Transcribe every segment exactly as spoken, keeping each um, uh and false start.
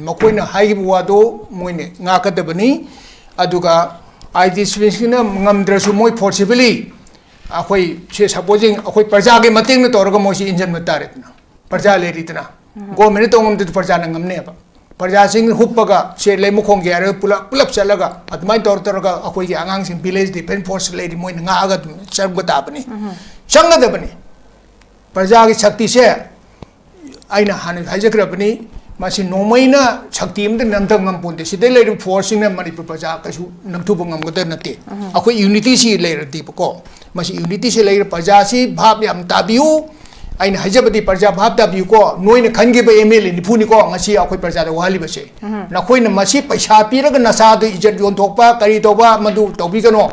ꯃꯈꯣꯏꯅ ꯍꯥꯏꯈꯤꯕ ꯋꯥꯗꯣ ꯃꯣꯏꯅ ꯉꯥꯛꯀꯗꯕꯅꯤ꯫ ꯑꯗꯨꯒ ꯑꯥꯏ ꯗꯤ ꯁꯤꯁꯤꯅ ꯉꯝꯗ꯭ꯔꯁꯨ ꯃꯣꯏ ꯐꯣꯔꯁꯤꯕꯂꯤ ꯑꯩꯈꯣꯏ ꯁꯦ ꯁꯄꯣꯖꯤꯡ ꯑꯩꯈꯣꯏ ꯄ꯭ꯔꯖꯥꯒꯤ ꯃꯇꯦꯡꯅ ꯇꯧꯔꯒ ꯃꯣꯏꯁꯤ ꯏꯟꯁꯤꯟꯕ ꯇꯥꯔꯦꯗꯅ꯫ ꯄ꯭ꯔꯖꯥ ꯂꯩꯔꯤꯗꯅ꯫ ꯒꯣꯔꯃꯦꯟꯅ ꯇꯧ ꯉꯝꯗ꯭ꯔꯗꯤ ꯄ꯭ꯔꯖꯥꯅ ꯉꯝꯅꯦꯕ꯫ ꯄ꯭ꯔꯖꯥꯁꯤꯡ ꯍꯨꯞꯄꯒ ꯁꯦ ꯂꯩꯃꯈꯣꯡꯒꯤ ꯍꯥꯏꯔꯒ ꯄꯨꯂꯞ ꯄꯨꯂꯞ ꯆꯠꯂꯒ ꯑꯗꯨꯃꯥꯏꯅ ꯇꯧꯔ ꯇꯧꯔꯒ ꯑꯩꯈꯣꯏꯒꯤ ꯑꯉꯥꯡꯁꯤꯡ ꯚꯤꯂꯦꯖ ꯗꯤꯐꯦꯟꯁ ꯐꯣꯔꯁ ꯂꯩꯔꯤ ꯃꯣꯏꯅ ꯉꯥꯛꯑꯒ ꯑꯗꯨꯝ ꯆꯪꯕ ꯇꯥꯕꯅꯤ꯫ ꯆꯪꯒꯗꯕꯅꯤ꯫ ꯄ꯭ꯔꯖꯥꯒꯤ ꯁꯛꯇꯤꯁꯦ ꯑꯩꯅ ꯍꯥꯟꯅ ꯍꯥꯏꯖꯈ꯭ꯔꯕꯅꯤ꯫ ꯃꯁꯤ ꯅꯣꯡꯃꯩꯅ ꯁꯛꯇꯤ ꯑꯃꯇ ꯅꯝꯊ ꯉꯝꯄꯣꯟꯇꯦ꯫ ꯁꯤꯗꯩ ꯂꯩꯔꯤꯕ ꯐꯣꯔꯁꯁꯤꯡꯅ ꯃꯅꯤꯄꯨꯔ ꯄ꯭ꯔꯖꯥ ꯀꯩꯁꯨ ꯅꯝꯊꯨꯕ ꯉꯝꯒꯗꯕ ꯅꯠꯇꯦ꯫ ꯑꯩꯈꯣꯏ ꯌꯨꯅꯤꯇꯤꯁꯤ ꯂꯩꯔꯗꯤꯕꯀꯣ꯫ ꯃꯁꯤ ꯌꯨꯅꯤꯇꯤꯁꯤ ꯂꯩꯔ ꯄ꯭ꯔꯖꯥꯁꯤ ꯚꯥꯞ ꯌꯥꯝ ꯇꯥꯕꯤꯌꯨ꯫ ꯑꯩꯅ ꯍꯥꯏꯖꯕꯗꯤ ꯄ꯭ꯔꯖꯥ ꯚꯥꯞ ꯇꯥꯕꯤꯌꯨꯀꯣ꯫ ꯅꯣꯏꯅ ꯈꯟꯈꯤꯕ ꯑꯦꯝ ꯑꯦꯜ ꯑꯦ ꯅꯤꯐꯨꯅꯤꯀꯣ ꯉꯁꯤ ꯑꯩꯈꯣꯏ ꯄ꯭ꯔꯖꯥꯗ ꯋꯥꯍꯜꯂꯤꯕꯁꯦ꯫ ꯅꯈꯣꯏꯅ ꯃꯁꯤ ꯄꯩꯁꯥ ꯄꯤꯔꯒ ꯅꯁꯥꯗꯨ ꯏꯖꯠ ꯌꯣꯟꯊꯣꯛꯄ ꯀꯔꯤ ꯇꯧꯕ ꯃꯗꯨ ꯇꯧꯕꯤꯒꯅꯣ꯫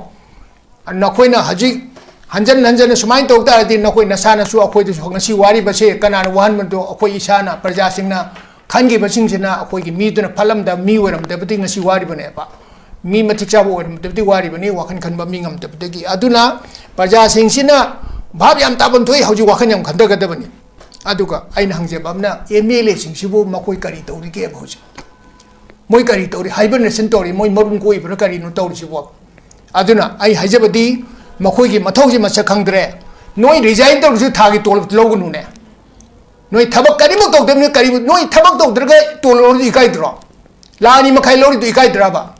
ꯅꯈꯣꯏꯅ ꯍꯧꯖꯤꯛ ꯍꯟꯖꯟ ꯍꯟꯖꯟꯅ ꯁꯨꯃꯥꯏꯅ ꯇꯧ ꯇꯥꯔꯗꯤ ꯅꯈꯣꯏ ꯅꯁꯥꯅꯁꯨ ꯑꯩꯈꯣꯏꯗꯁꯨ ꯉꯁꯤ ꯋꯥꯔꯤꯕꯁꯦ ꯀꯅꯥꯅ ꯋꯥꯍꯟꯕꯗꯣ? ꯑꯩꯈꯣꯏ ꯏꯁꯥꯅ ꯄ꯭ꯔꯖꯥꯁꯤꯡꯅ ꯈꯟꯈꯤꯕꯁꯤꯡꯁꯤꯅ ꯑꯩꯈꯣꯏꯒꯤ ꯃꯤꯗꯨꯅ ꯐꯠꯂꯝꯗ ꯃꯤ ꯑꯣꯏꯔꯝꯗꯕꯗꯤ ꯉꯁꯤ ꯋꯥꯔꯤꯕꯅꯦꯕ꯫ ꯃꯤ ꯃꯇꯤꯛ ꯆꯥꯕ ꯑꯣꯏꯔꯝꯗꯕꯗꯤ ꯋꯥꯔꯤꯕꯅꯤ, ꯋꯥꯈꯜ ꯈꯟꯕ ꯃꯤ ꯉꯝꯗꯕꯗꯒꯤ꯫ ꯑꯗꯨꯅ ꯄ꯭ꯔꯖꯥꯁꯤꯡꯁꯤꯅ ꯚꯥꯞ ꯌꯥꯝ ꯇꯥꯐꯝ ꯊꯣꯛꯏ, ꯍꯧꯖꯤꯛ ꯋꯥꯈꯜ ꯌꯥꯝ ꯈꯟꯊꯒꯗꯕꯅꯤ꯫ ꯑꯗꯨꯒ ꯑꯩꯅ ꯍꯪꯖꯕ ꯑꯃꯅ, ꯑꯦꯝ ꯑꯦꯜ ꯑꯦꯁꯤꯡꯁꯤꯕꯨ ꯃꯈꯣꯏ ꯀꯔꯤ ꯇꯧꯔꯤꯒꯦꯕ ꯍꯧꯖꯤꯛ? ꯃꯣꯏ ꯀꯔꯤ ꯇꯧꯔꯤ? ꯍꯥꯏꯕꯔꯅꯦꯁꯟ ꯇꯧꯔꯤ? ꯃꯣꯏ ꯃꯔꯨꯝ ꯀꯣꯛꯏꯕ꯭ꯔꯥ ꯀꯔꯤꯅꯣ ꯇꯧꯔꯤꯁꯤꯕꯣ? ꯑꯗꯨꯅ ꯑꯩ ꯍꯥꯏꯖꯕꯗꯤ ꯃꯈꯣꯏꯒꯤ ꯃꯊꯧꯁꯤ ꯃꯁꯛ ꯈꯪꯗ꯭ꯔꯦ꯫ ꯅꯣꯏ ꯔꯤꯖꯥꯏꯟ ꯇꯧꯔꯁꯨ ꯊꯥꯒꯤ ꯇꯣꯂꯣꯞ ꯂꯧꯒꯅꯨꯅꯦ꯫ ꯅꯣꯏ ꯊꯕꯛ ꯀꯔꯤꯃꯛ ꯇꯧꯗꯕꯅꯤ, ꯀꯔꯤ, ꯅꯣꯏ ꯊꯕꯛ ꯇꯧꯗ꯭ꯔꯒ ꯇꯣꯂꯣꯞ ꯂꯧꯔꯗꯤ ꯏꯀꯥꯏꯗ꯭ꯔꯣ? ꯂꯥꯛ ꯑꯅꯤ ꯃꯈꯥꯏ ꯂꯧꯔꯤꯗꯣ ꯏꯀꯥꯏꯗ꯭ꯔꯕ?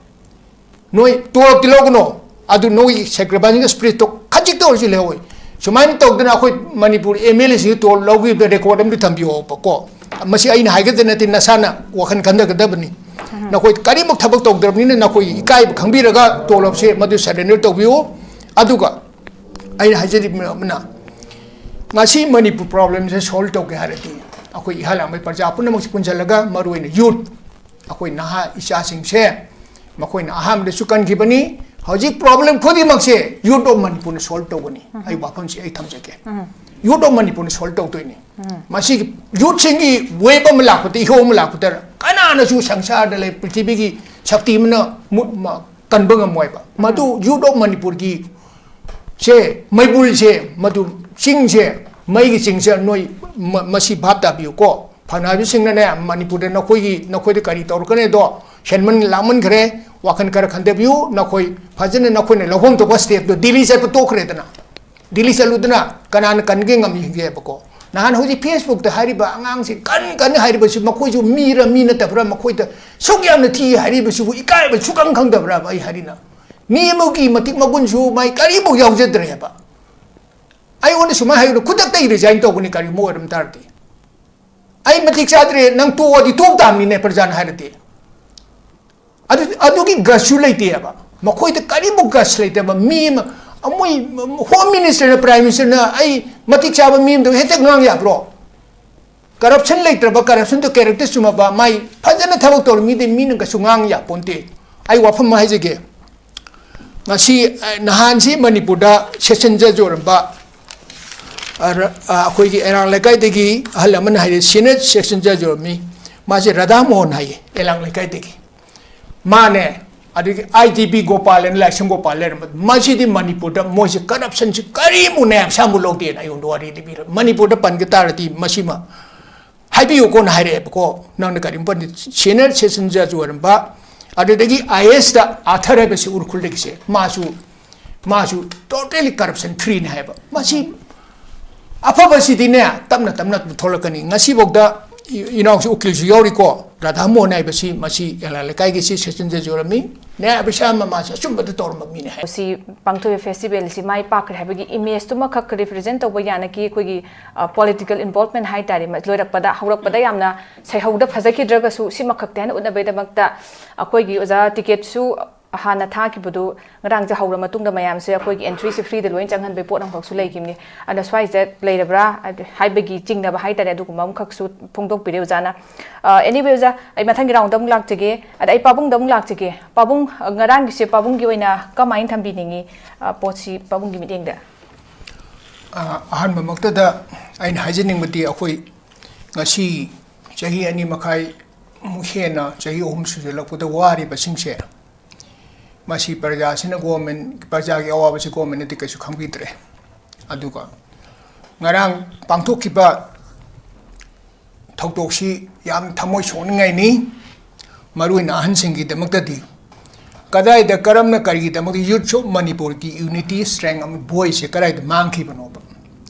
ꯅꯣꯏ ꯇꯣꯂꯣꯞꯇꯤ ꯂꯧꯒꯅꯣ, ꯑꯗꯨ ꯅꯣꯏꯒꯤ ꯁꯦꯀ꯭ꯔꯤꯐꯥꯏꯁꯤꯡ ꯁ꯭ꯄꯤꯔꯤꯠꯇꯣ ꯈꯖꯤꯛꯇ ꯑꯣꯏꯔꯁꯨ ꯂꯩꯍꯧꯋꯤ꯫ ꯁꯨꯃꯥꯏꯅ ꯇꯧꯗꯅ ꯑꯩꯈꯣꯏ ꯃꯅꯤꯄꯨꯔ ꯑꯦꯝ ꯑꯦꯜ ꯑꯦꯁꯤꯡꯒꯤ ꯇꯣꯂꯣꯞ ꯂꯧꯈꯤꯕꯗ ꯔꯦꯀꯣꯔꯗ ꯑꯃꯗꯤ ꯊꯝꯕꯤꯌꯣꯕꯀꯣ꯫ ꯃꯁꯤ ꯑꯩꯅ ꯍꯥꯏꯒꯗ ꯅꯠꯇꯦ, ꯅꯁꯥꯅ ꯋꯥꯈꯜ ꯈꯟꯊꯒꯗꯕꯅꯤ꯫ ꯅꯈꯣꯏ ꯀꯔꯤꯃꯨꯛ ꯊꯕꯛ ꯇꯧꯗ꯭ꯔꯕꯅꯤꯅ ꯅꯈꯣꯏ ꯏꯀꯥꯏꯕ ꯈꯪꯕꯤꯔꯒ ꯇꯣꯂꯣꯞꯁꯦ ꯃꯗꯨ ꯁꯔꯦꯟꯗꯔ ꯇꯧꯕꯤꯌꯨ꯫ ꯑꯗꯨꯒ ꯑꯩꯅ ꯍꯥꯏꯖꯔꯤꯕ ꯑꯃꯅ, ꯉꯁꯤ ꯃꯅꯤꯄꯨꯔ ꯄ꯭ꯔꯣꯕ꯭ꯂꯦꯝꯁꯦ ꯁꯣꯜꯕ ꯇꯧꯒꯦ ꯍꯥꯏꯔꯗꯤ ꯑꯩꯈꯣꯏ ꯏꯍꯥꯟ ꯍꯥꯟꯕ ꯄ꯭ꯔꯖꯥ ꯄꯨꯝꯅꯃꯛꯁꯤ ꯄꯨꯟꯁꯤꯜꯂꯒ, ꯃꯔꯨꯑꯣꯏꯅ ꯌꯨꯠ, ꯑꯩꯈꯣꯏ ꯅꯍꯥ ꯏꯆꯥꯁꯤꯡꯁꯦ ꯃꯈꯣꯏꯅ ꯑꯍꯥꯟꯕꯗꯁꯨ ꯀꯟꯈꯤꯕꯅꯤ꯫ ꯍꯧꯖꯤꯛ ꯄ꯭ꯔꯣꯕ꯭ꯂꯦꯝ ꯈꯨꯗꯤꯡꯃꯛꯁꯦ ꯌꯨꯠ ꯑꯣꯐ ꯃꯅꯤꯄꯨꯔꯅ ꯁꯣꯜꯕ ꯇꯧꯒꯅꯤ꯫ ꯑꯩ ꯋꯥꯐꯝꯁꯤ ꯑꯩ ꯊꯝꯖꯒꯦ꯫ ꯌꯨꯠ ꯑꯣꯐ ꯃꯅꯤꯄꯨꯔꯅ ꯁꯣꯜꯕ ꯇꯧꯗꯣꯏꯅꯤ꯫ ꯃꯁꯤꯒꯤ ꯌꯨꯠꯁꯤꯡꯒꯤ ꯋꯦꯕ ꯑꯃ ꯂꯥꯛꯄꯗ, ꯏꯍꯧ ꯑꯃ ꯂꯥꯛꯄꯗ ꯀꯅꯥꯅꯁꯨ ꯁꯪꯁꯥꯔꯗ ꯂꯩ ꯄ꯭ꯔꯤꯊꯤꯕꯤꯒꯤ ꯁꯛꯇꯤ ꯑꯃꯅ ꯃꯨ-, ꯃ-, ꯀꯟꯕ ꯉꯝꯃꯣꯏꯕ꯫ ꯃꯗꯨ ꯌꯨꯠ ꯑꯣꯐ ꯃꯅꯤꯄꯨꯔꯒꯤ ꯁꯦ, ꯃꯩꯕꯨꯜꯁꯦ, ꯃꯗꯨ ꯆꯤꯡꯁꯦ, ꯃꯩꯒꯤ ꯆꯤꯡꯁꯦ ꯅꯣꯏ ꯃ-, ꯃꯁꯤ ꯚꯥꯞ ꯇꯥꯕꯤꯌꯨꯀꯣ꯫ ꯐꯅꯕꯁꯤꯡꯅꯅꯦ, ꯃꯅꯤꯄꯨꯔꯗ ꯅꯈꯣꯏꯒꯤ, ꯅꯈꯣꯏꯗ ꯀꯔꯤ ꯇꯧꯔꯛꯀꯅꯤꯗꯣ, ꯍꯦꯟꯃꯟ ꯂꯥꯡꯃꯟꯈ꯭ꯔꯦ, ꯋꯥꯈꯜ ꯈꯔ ꯈꯟꯊꯕꯤꯌꯨ, ꯅꯈꯣꯏ ꯐꯖꯅ ꯅꯈꯣꯏꯅ ꯂꯧꯐꯝ ꯊꯣꯛꯄ stepꯇꯣ, ꯗꯤꯜꯂꯤ ꯆꯠꯄ ꯇꯣꯛꯈ꯭ꯔꯦꯗꯅ, ꯗꯤꯜꯂꯤ ꯆꯠꯂꯨꯗꯅ ꯀꯅꯥꯅ ꯀꯟꯒꯦ ꯉꯝꯒꯦꯕꯀꯣ꯫ ꯅꯍꯥꯟ ꯍꯧꯖꯤꯛ Facebookꯇ ꯍꯥꯏꯔꯤꯕ ꯑꯉꯥꯡꯁꯤ ꯀꯟ ꯀꯟꯅ ꯍꯥꯏꯔꯤꯕꯁꯤ, ꯃꯈꯣꯏꯁꯨ ꯃꯤꯔ ꯃꯤ ꯅꯠꯇꯕ꯭ꯔꯥ? ꯃꯈꯣꯏꯗ ꯁꯨꯛ ꯌꯥꯝꯅ ꯊꯤ ꯍꯥꯏꯔꯤꯕꯁꯤꯕꯨ ꯏꯀꯥꯏꯕ ꯁꯨꯛꯈꯪ ꯈꯪꯗꯕ꯭ꯔꯥꯕ? ꯑꯩ ꯍꯥꯏꯔꯤꯅ, ꯃꯤ ꯑꯃꯒꯤ ꯃꯇꯤꯛ ꯃꯒꯨꯟꯁꯨ ꯃꯥꯏ ꯀꯔꯤꯐꯥꯎ ꯌꯥꯎꯖꯗ꯭ꯔꯦꯕ꯫ ꯑꯩꯉꯣꯟꯗ ꯁꯨꯃꯥꯏꯅ ꯍꯥꯏꯒꯅꯨ, "ꯈꯨꯗꯛꯇ ꯑꯩ resign ꯇꯧꯒꯅꯤ, ꯀꯔꯤꯒꯨꯝꯕ ꯑꯣꯏꯔꯝ ꯇꯥꯔꯗꯤ꯫ ꯑꯩ ꯃꯇꯤꯛ ꯆꯥꯗ꯭ꯔꯦ, ꯅꯪ ꯇꯣꯛꯑꯗꯤ ꯇꯣꯛ ꯇꯥꯕꯅꯤꯅꯦ", ꯄ꯭ꯔꯖꯥꯅ ꯍꯥꯏꯔꯗꯤ꯫ ꯑꯗꯨ, ꯑꯗꯨꯒꯤ gutꯁꯨ ꯂꯩꯇꯦꯕ꯫ ꯃꯈꯣꯏꯗ ꯀꯔꯤꯕꯨ guts ꯂꯩꯇꯕ ꯃꯤ ꯑꯃ, ꯃꯣꯏ Home Ministerꯅ, Prime Ministerꯅ ꯑꯩ ꯃꯇꯤꯛ ꯆꯥꯕ ꯃꯤ ꯑꯃꯗ ꯍꯦꯛꯇ ꯉꯥꯡ ꯌꯥꯕ꯭ꯔꯣ? Corruption ꯂꯩꯇ꯭ꯔꯕ, corruptionꯗ character ꯆꯨꯝꯃꯕ, ꯃꯥꯏ ꯐꯖꯅ ꯊꯕꯛ ꯇꯧꯔ ꯃꯤꯗꯤ ꯃꯤꯅ ꯀꯩꯁꯨ ꯉꯥꯡ ꯌꯥꯄꯣꯟꯇꯦ꯫ ꯑꯩ ꯋꯥꯐꯝ ꯑꯃ ꯍꯥꯏꯖꯒꯦ꯫ ꯉꯁꯤ, ꯑ, ꯅꯍꯥꯟꯁꯤ ꯃꯅꯤꯄꯨꯔꯗ session judge ꯑꯣꯏꯔꯝꯕ, ꯑ, ꯔ-, ꯑ, ꯑꯩꯈꯣꯏꯒꯤ ꯑꯦꯔꯥꯡ ꯂꯩꯀꯥꯏꯗꯒꯤ ꯑꯍꯜ ꯑꯃꯅ ꯍꯥꯏꯔꯦ, senior session judge ꯑꯣꯏꯔꯝꯃꯤ꯫ ꯃꯥꯁꯦ ꯔꯥꯙꯥ ꯃꯣꯍꯟ ꯍꯥꯏꯌꯦ, ꯑꯦꯔꯥꯡ ꯂꯩꯀꯥꯏꯗꯒꯤ꯫ ꯃꯥꯅꯦ, ꯑꯗꯒꯤ ꯑꯥꯏ ꯗꯤ ꯕꯤ ꯒꯣꯄꯥꯜ ꯑꯅ ꯂꯥꯏꯁ꯭ꯔꯝ ꯒꯣꯄꯥꯜ ꯂꯩꯔꯝꯕ, ꯃꯁꯤꯗꯤ ꯃꯅꯤꯄꯨꯔꯗ ꯃꯣꯏꯁꯦ corruptionꯁꯤ ꯀꯔꯤꯃꯨꯛ ꯅꯥꯌꯥ ꯄꯩꯁꯥꯃꯨꯛ ꯂꯧꯗꯦꯅ ꯑꯩꯉꯣꯟꯗ ꯋꯥꯔꯤ ꯂꯤꯕꯤꯔ-, ꯃꯅꯤꯄꯨꯔꯗ ꯄꯟꯒ ꯇꯥꯔꯗꯤ ꯃꯁꯤꯃ ꯍꯥꯏꯕꯤꯌꯨꯀꯣꯅ ꯍꯥꯏꯔꯛꯑꯦꯕꯀꯣ꯫ ꯅꯪꯅ ꯀꯔꯤꯒꯨꯝꯕ senior session judge ꯑꯣꯏꯔꯝꯕ, ꯑꯗꯨꯗꯒꯤ ꯑꯥꯏ ꯑꯦ ꯑꯦꯁꯇ ꯑꯥꯊꯔ ꯍꯥꯏꯕꯁꯤ ꯎꯈ꯭ꯔꯨꯜꯗꯒꯤꯁꯦ, ꯃꯥꯁꯨ, ꯃꯥꯁꯨ totally corruption freeꯅꯤ ꯍꯥꯏꯕ꯫ ꯃꯁꯤ ꯑꯐꯕꯁꯤꯗꯤꯅꯦ, ꯇꯞꯅ ꯇꯞꯅ ꯑꯗꯨꯝ ꯊꯣꯛꯂꯛꯀꯅꯤ꯫ ꯉꯁꯤꯐꯥꯎꯗ ꯏ-, ꯏꯅꯥꯎꯁꯨ ꯎꯀꯤꯜꯁꯨ ꯌꯥꯎꯔꯤꯀꯣ, ꯔꯥꯙꯥ ꯃꯣꯍꯟ ꯍꯥꯏꯕꯁꯤ, ꯃꯁꯤ ꯑꯦꯂꯥ ꯂꯩꯀꯥꯏꯒꯤꯁꯤ session judge ꯑꯣꯏꯔꯝꯃꯤ, ꯅ꯭ꯌꯥꯌ ꯄꯩꯁꯥ ꯑꯃ ꯃꯥꯁꯤ ꯑꯆꯨꯝꯕꯗ ꯇꯧꯔꯝꯕ ꯃꯤꯅꯤ ꯍꯥꯏ꯫ ꯁꯤ ꯄꯥꯡꯊꯣꯛꯏꯕ festivalꯁꯤ ꯃꯥꯏ ꯄꯥꯛꯈ꯭ꯔꯦ ꯍꯥꯏꯕꯒꯤ imageꯇꯨꯃꯈꯛ represent ꯇꯧꯕ ꯌꯥꯅꯈꯤ꯫ ꯑꯩꯈꯣꯏꯒꯤ, ꯑ, political involvement ꯍꯥꯏ ꯇꯥꯔꯦ, ꯃ-, ꯂꯣꯏꯔꯛꯄꯗ, ꯍꯧꯔꯛꯄꯗ ꯌꯥꯝꯅ ꯁꯩꯍꯧꯗ ꯐꯖꯈꯤꯗ꯭ꯔꯒꯁꯨ, ꯁꯤꯃꯈꯛꯇꯤ ꯍꯥꯏꯅ ꯎꯠꯅꯕꯒꯤꯗꯃꯛꯇ ꯑꯩꯈꯣꯏꯒꯤ ꯑꯣꯖꯥ ticketꯁꯨ ꯍꯥꯟꯅ ꯊꯥꯈꯤꯕꯗꯨ ꯉꯔꯥꯡꯁꯦ ꯍꯧꯔ ꯃꯇꯨꯡꯗ ꯃꯌꯥꯝꯁꯦ ꯑꯩꯈꯣꯏꯒꯤ entryꯁꯦ freeꯗ ꯂꯣꯏꯅ ꯆꯪꯍꯟꯕꯒꯤ ꯄꯣꯠ ꯑꯃꯈꯛꯁꯨ ꯂꯩꯈꯤꯕꯅꯤ꯫ ꯑꯗꯨꯅ ꯁ꯭ꯋꯥꯏꯁꯤꯗ ꯂꯩꯔꯕ꯭ꯔꯥ ꯍꯥꯏꯕꯒꯤ ꯆꯤꯡꯅꯕ ꯍꯥꯏ ꯇꯥꯔꯦ, ꯑꯗꯨꯒꯨꯝꯕ ꯑꯃꯈꯛꯁꯨ ꯐꯣꯡꯗꯣꯛꯄꯤꯔꯦ ꯑꯣꯖꯥꯅ꯫ ꯑ, anyway ꯑꯣꯖꯥ, ꯑꯩ ꯃꯊꯪꯒꯤ roundꯗ ꯑꯃꯨꯛ ꯂꯥꯛꯆꯒꯦ꯫ ꯑꯗ ꯑꯩ ꯄꯥꯕꯨꯡꯗ ꯑꯃꯨꯛ ꯂꯥꯛꯆꯒꯦ꯫ ꯄꯥꯕꯨꯡ, ꯑ, ꯉꯔꯥꯡꯒꯤꯁꯦ ꯄꯥꯕꯨꯡꯒꯤ ꯑꯣꯏꯅ ꯀꯃꯥꯏꯅ ꯊꯝꯕꯤꯅꯤꯡꯉꯤ, ꯑ, ꯄꯣꯠꯁꯤ ꯄꯥꯕꯨꯡꯒꯤ ꯃꯤꯠꯌꯦꯡꯗ? ꯑ, ꯑꯍꯥꯟꯕꯃꯛꯇꯗ ꯑꯩꯅ ꯍꯥꯏꯖꯅꯤꯡꯕꯗꯤ, ꯑꯩꯈꯣꯏ ꯉꯁꯤ ꯆꯍꯤ ꯑꯅꯤ ꯃꯈꯥꯏꯃꯨꯛ ꯍꯦꯟꯅ, ꯆꯍꯤ ꯑꯍꯨꯝ ꯁꯨꯖꯜꯂꯛꯄꯗ ꯋꯥꯔꯤꯕꯁꯤꯡꯁꯦ, ꯃꯁꯤ ꯄ꯭ꯔꯖꯥꯁꯤꯅ government, ꯄ꯭ꯔꯖꯥꯒꯤ ꯑꯋꯥꯕꯁꯤ governmentꯅꯗꯤ ꯀꯩꯁꯨ ꯈꯪꯕꯤꯗ꯭ꯔꯦ꯫ ꯑꯗꯨꯒ ꯉꯔꯥꯡ ꯄꯥꯡꯊꯣꯛꯈꯤꯕ ꯊꯧꯗꯣꯛꯁꯤ ꯌꯥꯝ ꯊꯃꯣꯏ ꯁꯣꯛꯅꯤꯡꯉꯥꯏꯅꯤ, ꯃꯔꯨꯑꯣꯏꯅ ꯑꯍꯟꯁꯤꯡꯒꯤꯗꯃꯛꯇꯗꯤ꯫ ꯀꯗꯥꯏꯗ, ꯀꯔꯝꯅ, ꯀꯔꯤꯒꯤꯗꯃꯛꯇ Youth of ꯃꯅꯤꯄꯨꯔꯒꯤ unity, strength ꯑꯃ voice ꯁꯦ ꯀꯗꯥꯏꯗ ꯃꯥꯡꯈꯤꯕꯅꯣꯕ?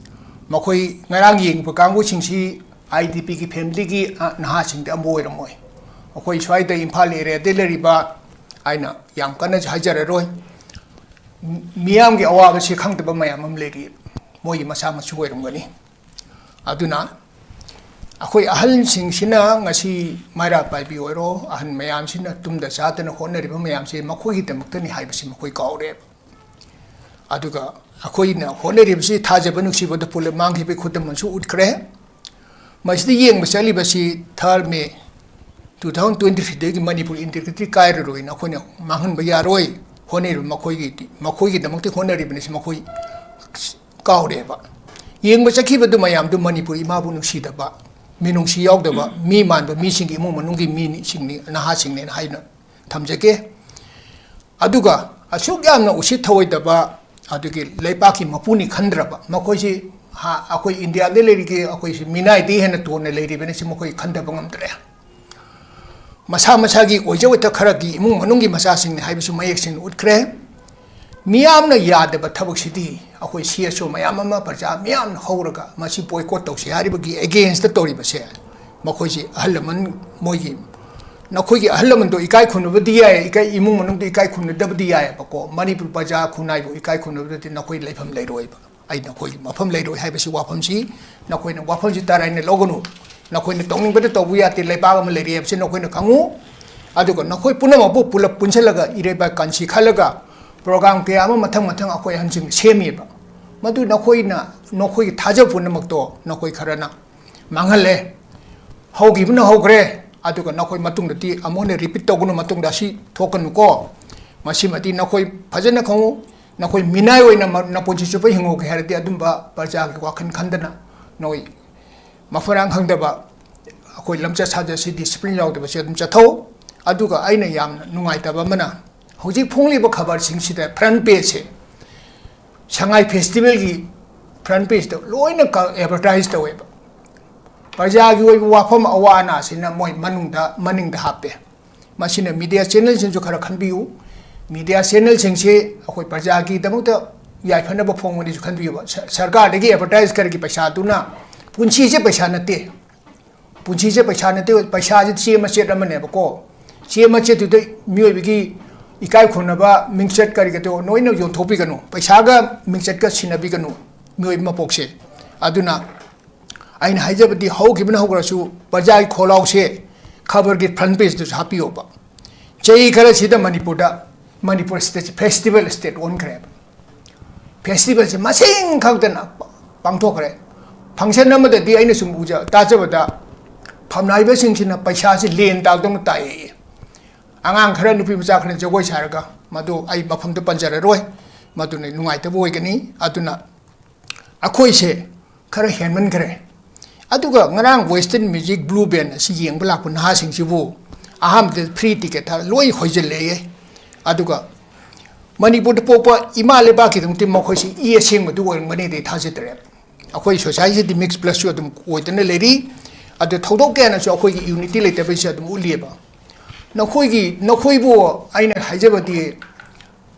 ꯃꯈꯣꯏ ꯉꯔꯥꯡ ꯌꯦꯡꯕ ꯀꯥꯡꯕꯨꯁꯤꯡꯁꯤ IDP ꯒꯤ family ꯒꯤ, ꯑ, ꯅꯍꯥꯁꯤꯡꯗꯤ ꯑꯃ ꯑꯣꯏꯔꯝꯃꯣꯏ꯫ ꯑꯩꯈꯣꯏ ꯁ꯭ꯋꯥꯏꯗ ꯏꯝꯐꯥꯜ area ꯗ ꯂꯩꯔꯤꯕ, ꯑꯩꯅ ꯌꯥꯝ ꯀꯟꯅꯁꯨ ꯍꯥꯏꯖꯔꯔꯣꯏ, ꯃꯤꯌꯥꯝꯒꯤ ꯑꯋꯥꯕꯁꯤ ꯈꯪꯗꯕ ꯃꯌꯥꯝ ꯑꯃ ꯂꯩꯔꯤ, ꯃꯣꯏꯒꯤ ꯃꯆꯥ ꯃꯁꯨ ꯑꯣꯏꯔꯝꯒꯅꯤ꯫ ꯑꯗꯨꯅ ꯑꯩꯈꯣꯏ ꯑꯍꯜꯁꯤꯡꯁꯤꯅ ꯉꯁꯤ ꯃꯩꯔꯥ ꯄꯥꯏꯕꯤ ꯑꯣꯏꯔꯣ, ꯑꯍꯟ ꯃꯌꯥꯝꯁꯤꯅ ꯇꯨꯝꯗ ꯆꯥꯗꯅ ꯍꯣꯠꯅꯔꯤꯕ ꯃꯌꯥꯝꯁꯦ ꯃꯈꯣꯏꯒꯤꯗꯃꯛꯇꯅꯤ ꯍꯥꯏꯕꯁꯤ ꯃꯈꯣꯏ ꯀꯥꯎꯔꯦꯕ꯫ ꯑꯗꯨꯒ ꯑꯩꯈꯣꯏꯅ ꯍꯣꯠꯅꯔꯤꯕꯁꯤ ꯊꯥꯖꯕ ꯅꯨꯡꯁꯤꯕꯗ ꯄꯨꯂꯞ ꯃꯥꯡꯈꯤꯕꯒꯤ ꯈꯨꯗꯝ ꯑꯃꯁꯨ ꯎꯠꯈ꯭ꯔꯦ꯫ ꯃꯁꯤꯗ ꯌꯦꯡꯕ ꯆꯠꯂꯤꯕꯁꯤ third May two thousand twenty three ꯗꯒꯤ ꯃꯅꯤꯄꯨꯔ integrity ꯀꯥꯏꯔꯔꯣꯏꯅ ꯑꯩꯈꯣꯏꯅ ꯃꯥꯡꯍꯟꯕ ꯌꯥꯔꯣꯏ꯫ ꯍꯣꯠꯅꯔꯤꯕ ꯃꯈꯣꯏꯒꯤ, ꯃꯈꯣꯏꯒꯤꯗꯃꯛꯇ ꯍꯣꯠꯅꯔꯤꯕꯅꯤ, ꯁꯤ ꯃꯈꯣꯏ ꯀꯥꯎꯔꯦꯕ꯫ ꯌꯦꯡꯕ ꯆꯠꯈꯤꯕꯗꯨ ꯃꯌꯥꯝꯗꯨ ꯃꯅꯤꯄꯨꯔ ꯏꯃꯥꯕꯨ ꯅꯨꯡꯁꯤꯗꯕ, ꯃꯤꯅꯨꯡꯁꯤ ꯌꯥꯎꯗꯕ, ꯃꯤ ꯃꯥꯟꯕ ꯃꯤꯁꯤꯡꯒꯤ ꯏꯃꯨꯡ ꯃꯅꯨꯡꯒꯤ ꯃꯤꯁꯤꯡꯅꯤ, ꯅꯍꯥꯁꯤꯡꯅꯦꯅ ꯍꯥꯏꯅ ꯊꯝꯖꯒꯦ꯫ ꯑꯗꯨꯒ ꯑꯁꯨꯛ ꯌꯥꯝꯅ ꯎꯁꯤꯠ ꯊꯑꯣꯏꯗꯕ, ꯑꯗꯨꯒꯤ ꯂꯩꯄꯥꯛꯀꯤ ꯃꯄꯨꯅꯤ ꯈꯟꯗ꯭ꯔꯕ ꯃꯈꯣꯏꯁꯤ, ꯍꯥ, ꯑꯩꯈꯣꯏ ꯏꯟꯗꯤꯌꯥꯗ ꯂꯩꯔꯤꯒꯦ, ꯑꯩꯈꯣꯏꯁꯤ ꯃꯤꯅꯥꯏꯗꯒꯤ ꯍꯦꯟꯅ ꯇꯣꯟꯅ ꯂꯩꯔꯤꯕꯅꯤ, ꯁꯤ ꯃꯈꯣꯏ ꯈꯟꯊꯕ ꯉꯝꯗ꯭ꯔꯦ꯫ ꯃꯁꯥ ꯃꯁꯥꯒꯤ ꯑꯣꯏꯖ ꯑꯣꯏꯊ ꯈꯔꯒꯤ ꯏꯃꯨꯡ ꯃꯅꯨꯡꯒꯤ ꯃꯆꯥꯁꯤꯡꯅꯤ ꯍꯥꯏꯕꯁꯨ ꯃꯌꯦꯛ ꯁꯦꯡꯅ ꯎꯠꯈ꯭ꯔꯦ꯫ ꯃꯤꯌꯥꯝꯅ ꯌꯥꯗꯕ ꯊꯕꯛꯁꯤꯗꯤ ꯑꯩꯈꯣꯏ CSO ꯃꯌꯥꯝ ꯑꯃ, ꯄ꯭ꯔꯖꯥ ꯃꯤꯌꯥꯝꯅ ꯍꯧꯔꯒ ꯃꯁꯤ boycott ꯇꯧꯁꯤ ꯍꯥꯏꯔꯤꯕꯒꯤ against ꯇ ꯇꯧꯔꯤꯕꯁꯦ, ꯃꯈꯣꯏꯁꯤ ꯑꯍꯜ ꯂꯃꯟ, ꯃꯣꯏꯒꯤ, ꯅꯈꯣꯏꯒꯤ ꯑꯍꯜ ꯂꯃꯟꯗꯣ ꯏꯀꯥꯏ ꯈꯨꯝꯅꯕꯗꯤ ꯌꯥꯏ, ꯏꯀꯥꯏ, ꯏꯃꯨꯡ ꯃꯅꯨꯡꯗꯣ ꯏꯀꯥꯏ ꯈꯨꯝꯅꯗꯕꯗꯤ ꯌꯥꯏꯑꯕꯀꯣ, ꯃꯅꯤꯄꯨꯔ ꯄ꯭ꯔꯖꯥ ꯈꯨꯟꯅꯥꯏꯕꯨ ꯏꯀꯥꯏ ꯈꯨꯝꯅꯕꯗꯗꯤ ꯅꯈꯣꯏ ꯂꯩꯐꯝ ꯂꯩꯔꯣꯏꯕ꯫ ꯑꯩ ꯅꯈꯣꯏꯒꯤ ꯃꯐꯝ ꯂꯩꯔꯣꯏ ꯍꯥꯏꯕꯁꯤ ꯋꯥꯐꯝꯁꯤ ꯅꯈꯣꯏꯅ ꯋꯥꯐꯝꯁꯤ ꯇꯔꯥꯏꯅ ꯂꯧꯒꯅꯨ꯫ ꯅꯈꯣꯏꯅ ꯇꯧꯅꯤꯡꯕꯗ ꯇꯧꯕ ꯌꯥꯗꯦ, ꯂꯩꯕꯥꯛ ꯑꯃ ꯂꯩꯔꯤ ꯍꯥꯏꯕꯁꯤ ꯅꯈꯣꯏꯅ ꯈꯪꯉꯨ꯫ ꯑꯗꯨꯒ ꯅꯈꯣꯏ ꯄꯨꯝꯅꯃꯛꯄꯨ ꯄꯨꯂꯞ ꯄꯨꯟꯁꯤꯜꯂꯒ ꯏꯔꯩꯕꯥꯛ ꯀꯟꯁꯤ ꯈꯜꯂꯒ program ꯀꯌꯥ ꯑꯃ ꯃꯊꯪ ꯃꯊꯪ ꯑꯩꯈꯣꯏ ꯑꯍꯟꯁꯤꯡꯅ ꯁꯦꯝꯃꯤꯕ꯫ ꯃꯗꯨ ꯅꯈꯣꯏꯅ, ꯅꯈꯣꯏꯒꯤ ꯊꯥꯖꯕ ꯄꯨꯝꯅꯃꯛꯇꯣ ꯅꯈꯣꯏ ꯈꯔꯅ ꯃꯥꯡꯍꯜꯂꯦ꯫ ꯍꯧꯈꯤꯕꯅ ꯍꯧꯈ꯭ꯔꯦ, ꯑꯗꯨꯒ ꯅꯈꯣꯏ ꯃꯇꯨꯡꯗꯗꯤ ꯑꯃꯨꯛ ꯍꯟꯅ repeat ꯇꯧꯒꯅꯨ, ꯃꯇꯨꯡꯗ ꯑꯁꯤ ꯊꯣꯛꯀꯅꯨꯀꯣ꯫ ꯃꯁꯤꯃꯗꯤ ꯅꯈꯣꯏ ꯐꯖꯅ ꯈꯪꯉꯨ꯫ ꯅꯈꯣꯏ ꯃꯤꯅꯥꯏ ꯑꯣꯏꯅ ꯃ-, ꯅꯄꯨꯟꯁꯤ ꯆꯨꯞꯄ ꯍꯤꯡꯍꯧꯒꯦ ꯍꯥꯏꯔꯗꯤ ꯑꯗꯨꯝꯕ ꯄ꯭ꯔꯖꯥꯒꯤ ꯋꯥꯈꯜ ꯈꯟꯗꯅ ꯅꯣꯏ ꯃꯐꯝ ꯃꯔꯥꯡ ꯈꯪꯗꯕ, ꯑꯩꯈꯣꯏ ꯂꯝꯆꯠ ꯁꯥꯖꯠꯁꯤ discipline ꯌꯥꯎꯗꯕꯁꯤ ꯑꯗꯨꯝ ꯆꯠꯊꯧ꯫ ꯑꯗꯨꯒ ꯑꯩꯅ ꯌꯥꯝꯅ ꯅꯨꯡꯉꯥꯏꯇꯕ ꯑꯃꯅ, ꯍꯧꯖꯤꯛ ꯐꯣꯡꯂꯤꯕ ꯈꯕꯔꯁꯤꯡꯁꯤꯗ front page ꯁꯦ ꯁꯉꯥꯏ festival ꯒꯤ front page ꯇ ꯂꯣꯏꯅ ꯀ-, advertise ꯇꯧꯋꯦꯕ꯫ ꯄ꯭ꯔꯖꯥꯒꯤ ꯑꯣꯏꯕ ꯋꯥꯐꯝ ꯑꯋꯥ ꯑꯅꯥꯁꯤꯅ ꯃꯣꯏ ꯃꯅꯨꯡꯗ, ꯃꯅꯤꯡꯗ ꯍꯥꯞꯄꯦ꯫ ꯃꯁꯤꯅ media channelꯁꯤꯡꯁꯨ ꯈꯔ ꯈꯟꯕꯤꯌꯨ꯫ Media channelꯁꯤꯡꯁꯤ ꯑꯩꯈꯣꯏ ꯄ꯭ꯔꯖꯥꯒꯤꯗꯃꯛꯇ ꯌꯥꯏꯐꯅꯕ ꯐꯣꯡꯕꯅꯤꯁꯨ ꯈꯟꯕꯤꯌꯨꯕ꯫ ꯁ-, ꯁꯔꯀꯥꯔꯗꯒꯤ advertise ꯈꯔꯒꯤ ꯄꯩꯁꯥꯗꯨꯅ, ꯄꯨꯟꯁꯤꯁꯦ ꯄꯩꯁꯥ ꯅꯠꯇꯦ꯫ ꯄꯨꯟꯁꯤꯁꯦ ꯄꯩꯁꯥ ꯅꯠꯇꯦ, ꯄꯩꯁꯥꯁꯦ ꯆꯦ ꯃꯆꯦꯠ ꯑꯃꯅꯦꯕꯀꯣ꯫ ꯆꯦ ꯃꯆꯦꯠꯇꯨꯗ ꯃꯤꯑꯣꯏꯕꯒꯤ ꯏꯀꯥꯏ ꯈꯨꯝꯅꯕ, ꯃꯤꯡꯆꯠ ꯀꯔꯤ ꯀꯔꯤ ꯂꯣꯏꯅ ꯌꯣꯟꯊꯣꯛꯄꯤꯒꯅꯨ꯫ ꯄꯩꯁꯥꯒ ꯃꯤꯡꯆꯠꯀ ꯁꯤꯟꯅꯕꯤꯒꯅꯨ ꯃꯤꯑꯣꯏꯕ ꯃꯄꯣꯛꯁꯦ꯫ ꯑꯗꯨꯅ ꯑꯩꯅ ꯍꯥꯏꯖꯕꯗꯤ, ꯍꯧꯈꯤꯕꯅ ꯍꯧꯈ꯭ꯔꯁꯨ ꯄ꯭ꯔꯖꯥꯒꯤ ꯈꯣꯜꯂꯥꯎꯁꯦ ꯈꯕꯔꯒꯤ front pageꯇꯁꯨ ꯍꯥꯞꯄꯤꯌꯣꯕ꯫ ꯆꯍꯤ ꯈꯔꯁꯤꯗ ꯃꯅꯤꯄꯨꯔꯗ, ꯃꯅꯤꯄꯨꯔ stateꯁꯦ festival state ꯑꯣꯟꯈ꯭ꯔꯦꯕ꯫ Festivalꯁꯦ ꯃꯁꯤꯡ ꯈꯛꯇꯅ ꯄꯥꯡꯊꯣꯛꯈ꯭ꯔꯦ꯫ Function ꯑꯃꯗꯗꯤ ꯑꯩꯅ ꯁꯨꯝ ꯎꯖ-, ꯇꯥꯖꯕꯗ ꯐꯝꯅꯥꯏꯕꯁꯤꯡꯁꯤꯅ ꯄꯩꯁꯥꯁꯤ ꯂꯦꯟ ꯇꯥꯗꯧꯅ ꯇꯥꯏꯌꯦ꯫ ꯑꯉꯥꯡ ꯈꯔ, ꯅꯨꯄꯤ ꯃꯆꯥ ꯈꯔꯅ ꯖꯒꯣꯏ ꯁꯥꯔꯒ, ꯃꯗꯨ ꯑꯩ ꯃꯐꯝꯗ ꯄꯟꯖꯔꯔꯣꯏ, ꯃꯗꯨꯅ ꯅꯨꯡꯉꯥꯏꯇꯕ ꯑꯣꯏꯒꯅꯤ꯫ ꯑꯗꯨꯅ ꯑꯩꯈꯣꯏꯁꯦ ꯈꯔ ꯍꯦꯟꯃꯟꯈ꯭ꯔꯦ꯫ ꯑꯗꯨꯒ ꯉꯔꯥꯡ Western Music Blue Band ꯑꯁꯤ ꯌꯦꯡꯕ ꯂꯥꯛꯄ ꯅꯍꯥꯁꯤꯡꯁꯤꯕꯨ ꯑꯍꯥꯟꯕꯗ free ticket ꯊꯥ-, ꯂꯣꯏ ꯍꯣꯏꯖꯤꯜꯂꯛꯑꯦ꯫ ꯑꯗꯨꯒ ꯃꯅꯤꯄꯨꯔꯗ ꯄꯣꯛꯄ ꯏꯃꯥ ꯂꯩꯕꯥꯛꯀꯤꯗꯃꯛꯇꯤ ꯃꯈꯣꯏꯁꯤ ꯏ ꯑꯁꯦꯡꯕꯗꯨ ꯑꯣꯏꯔꯝꯒꯅꯤꯗꯤ ꯊꯥꯖꯗ꯭ꯔꯦ꯫ ꯑꯩꯈꯣꯏ societyꯗꯤ mix plusꯁꯨ ꯑꯗꯨꯝ ꯑꯣꯏꯗꯅ ꯂꯩꯔꯤ꯫ ꯑꯗꯨ ꯊꯧꯗꯣꯛ ꯀꯌꯥꯅꯁꯨ ꯑꯩꯈꯣꯏꯒꯤ unity ꯂꯩꯇꯕꯁꯦ ꯑꯗꯨꯝ ꯎꯠꯂꯤꯑꯕ꯫ ꯅꯈꯣꯏꯒꯤ, ꯅꯈꯣꯏꯕꯨ ꯑꯩꯅ ꯍꯥꯏꯖꯕꯗꯤ,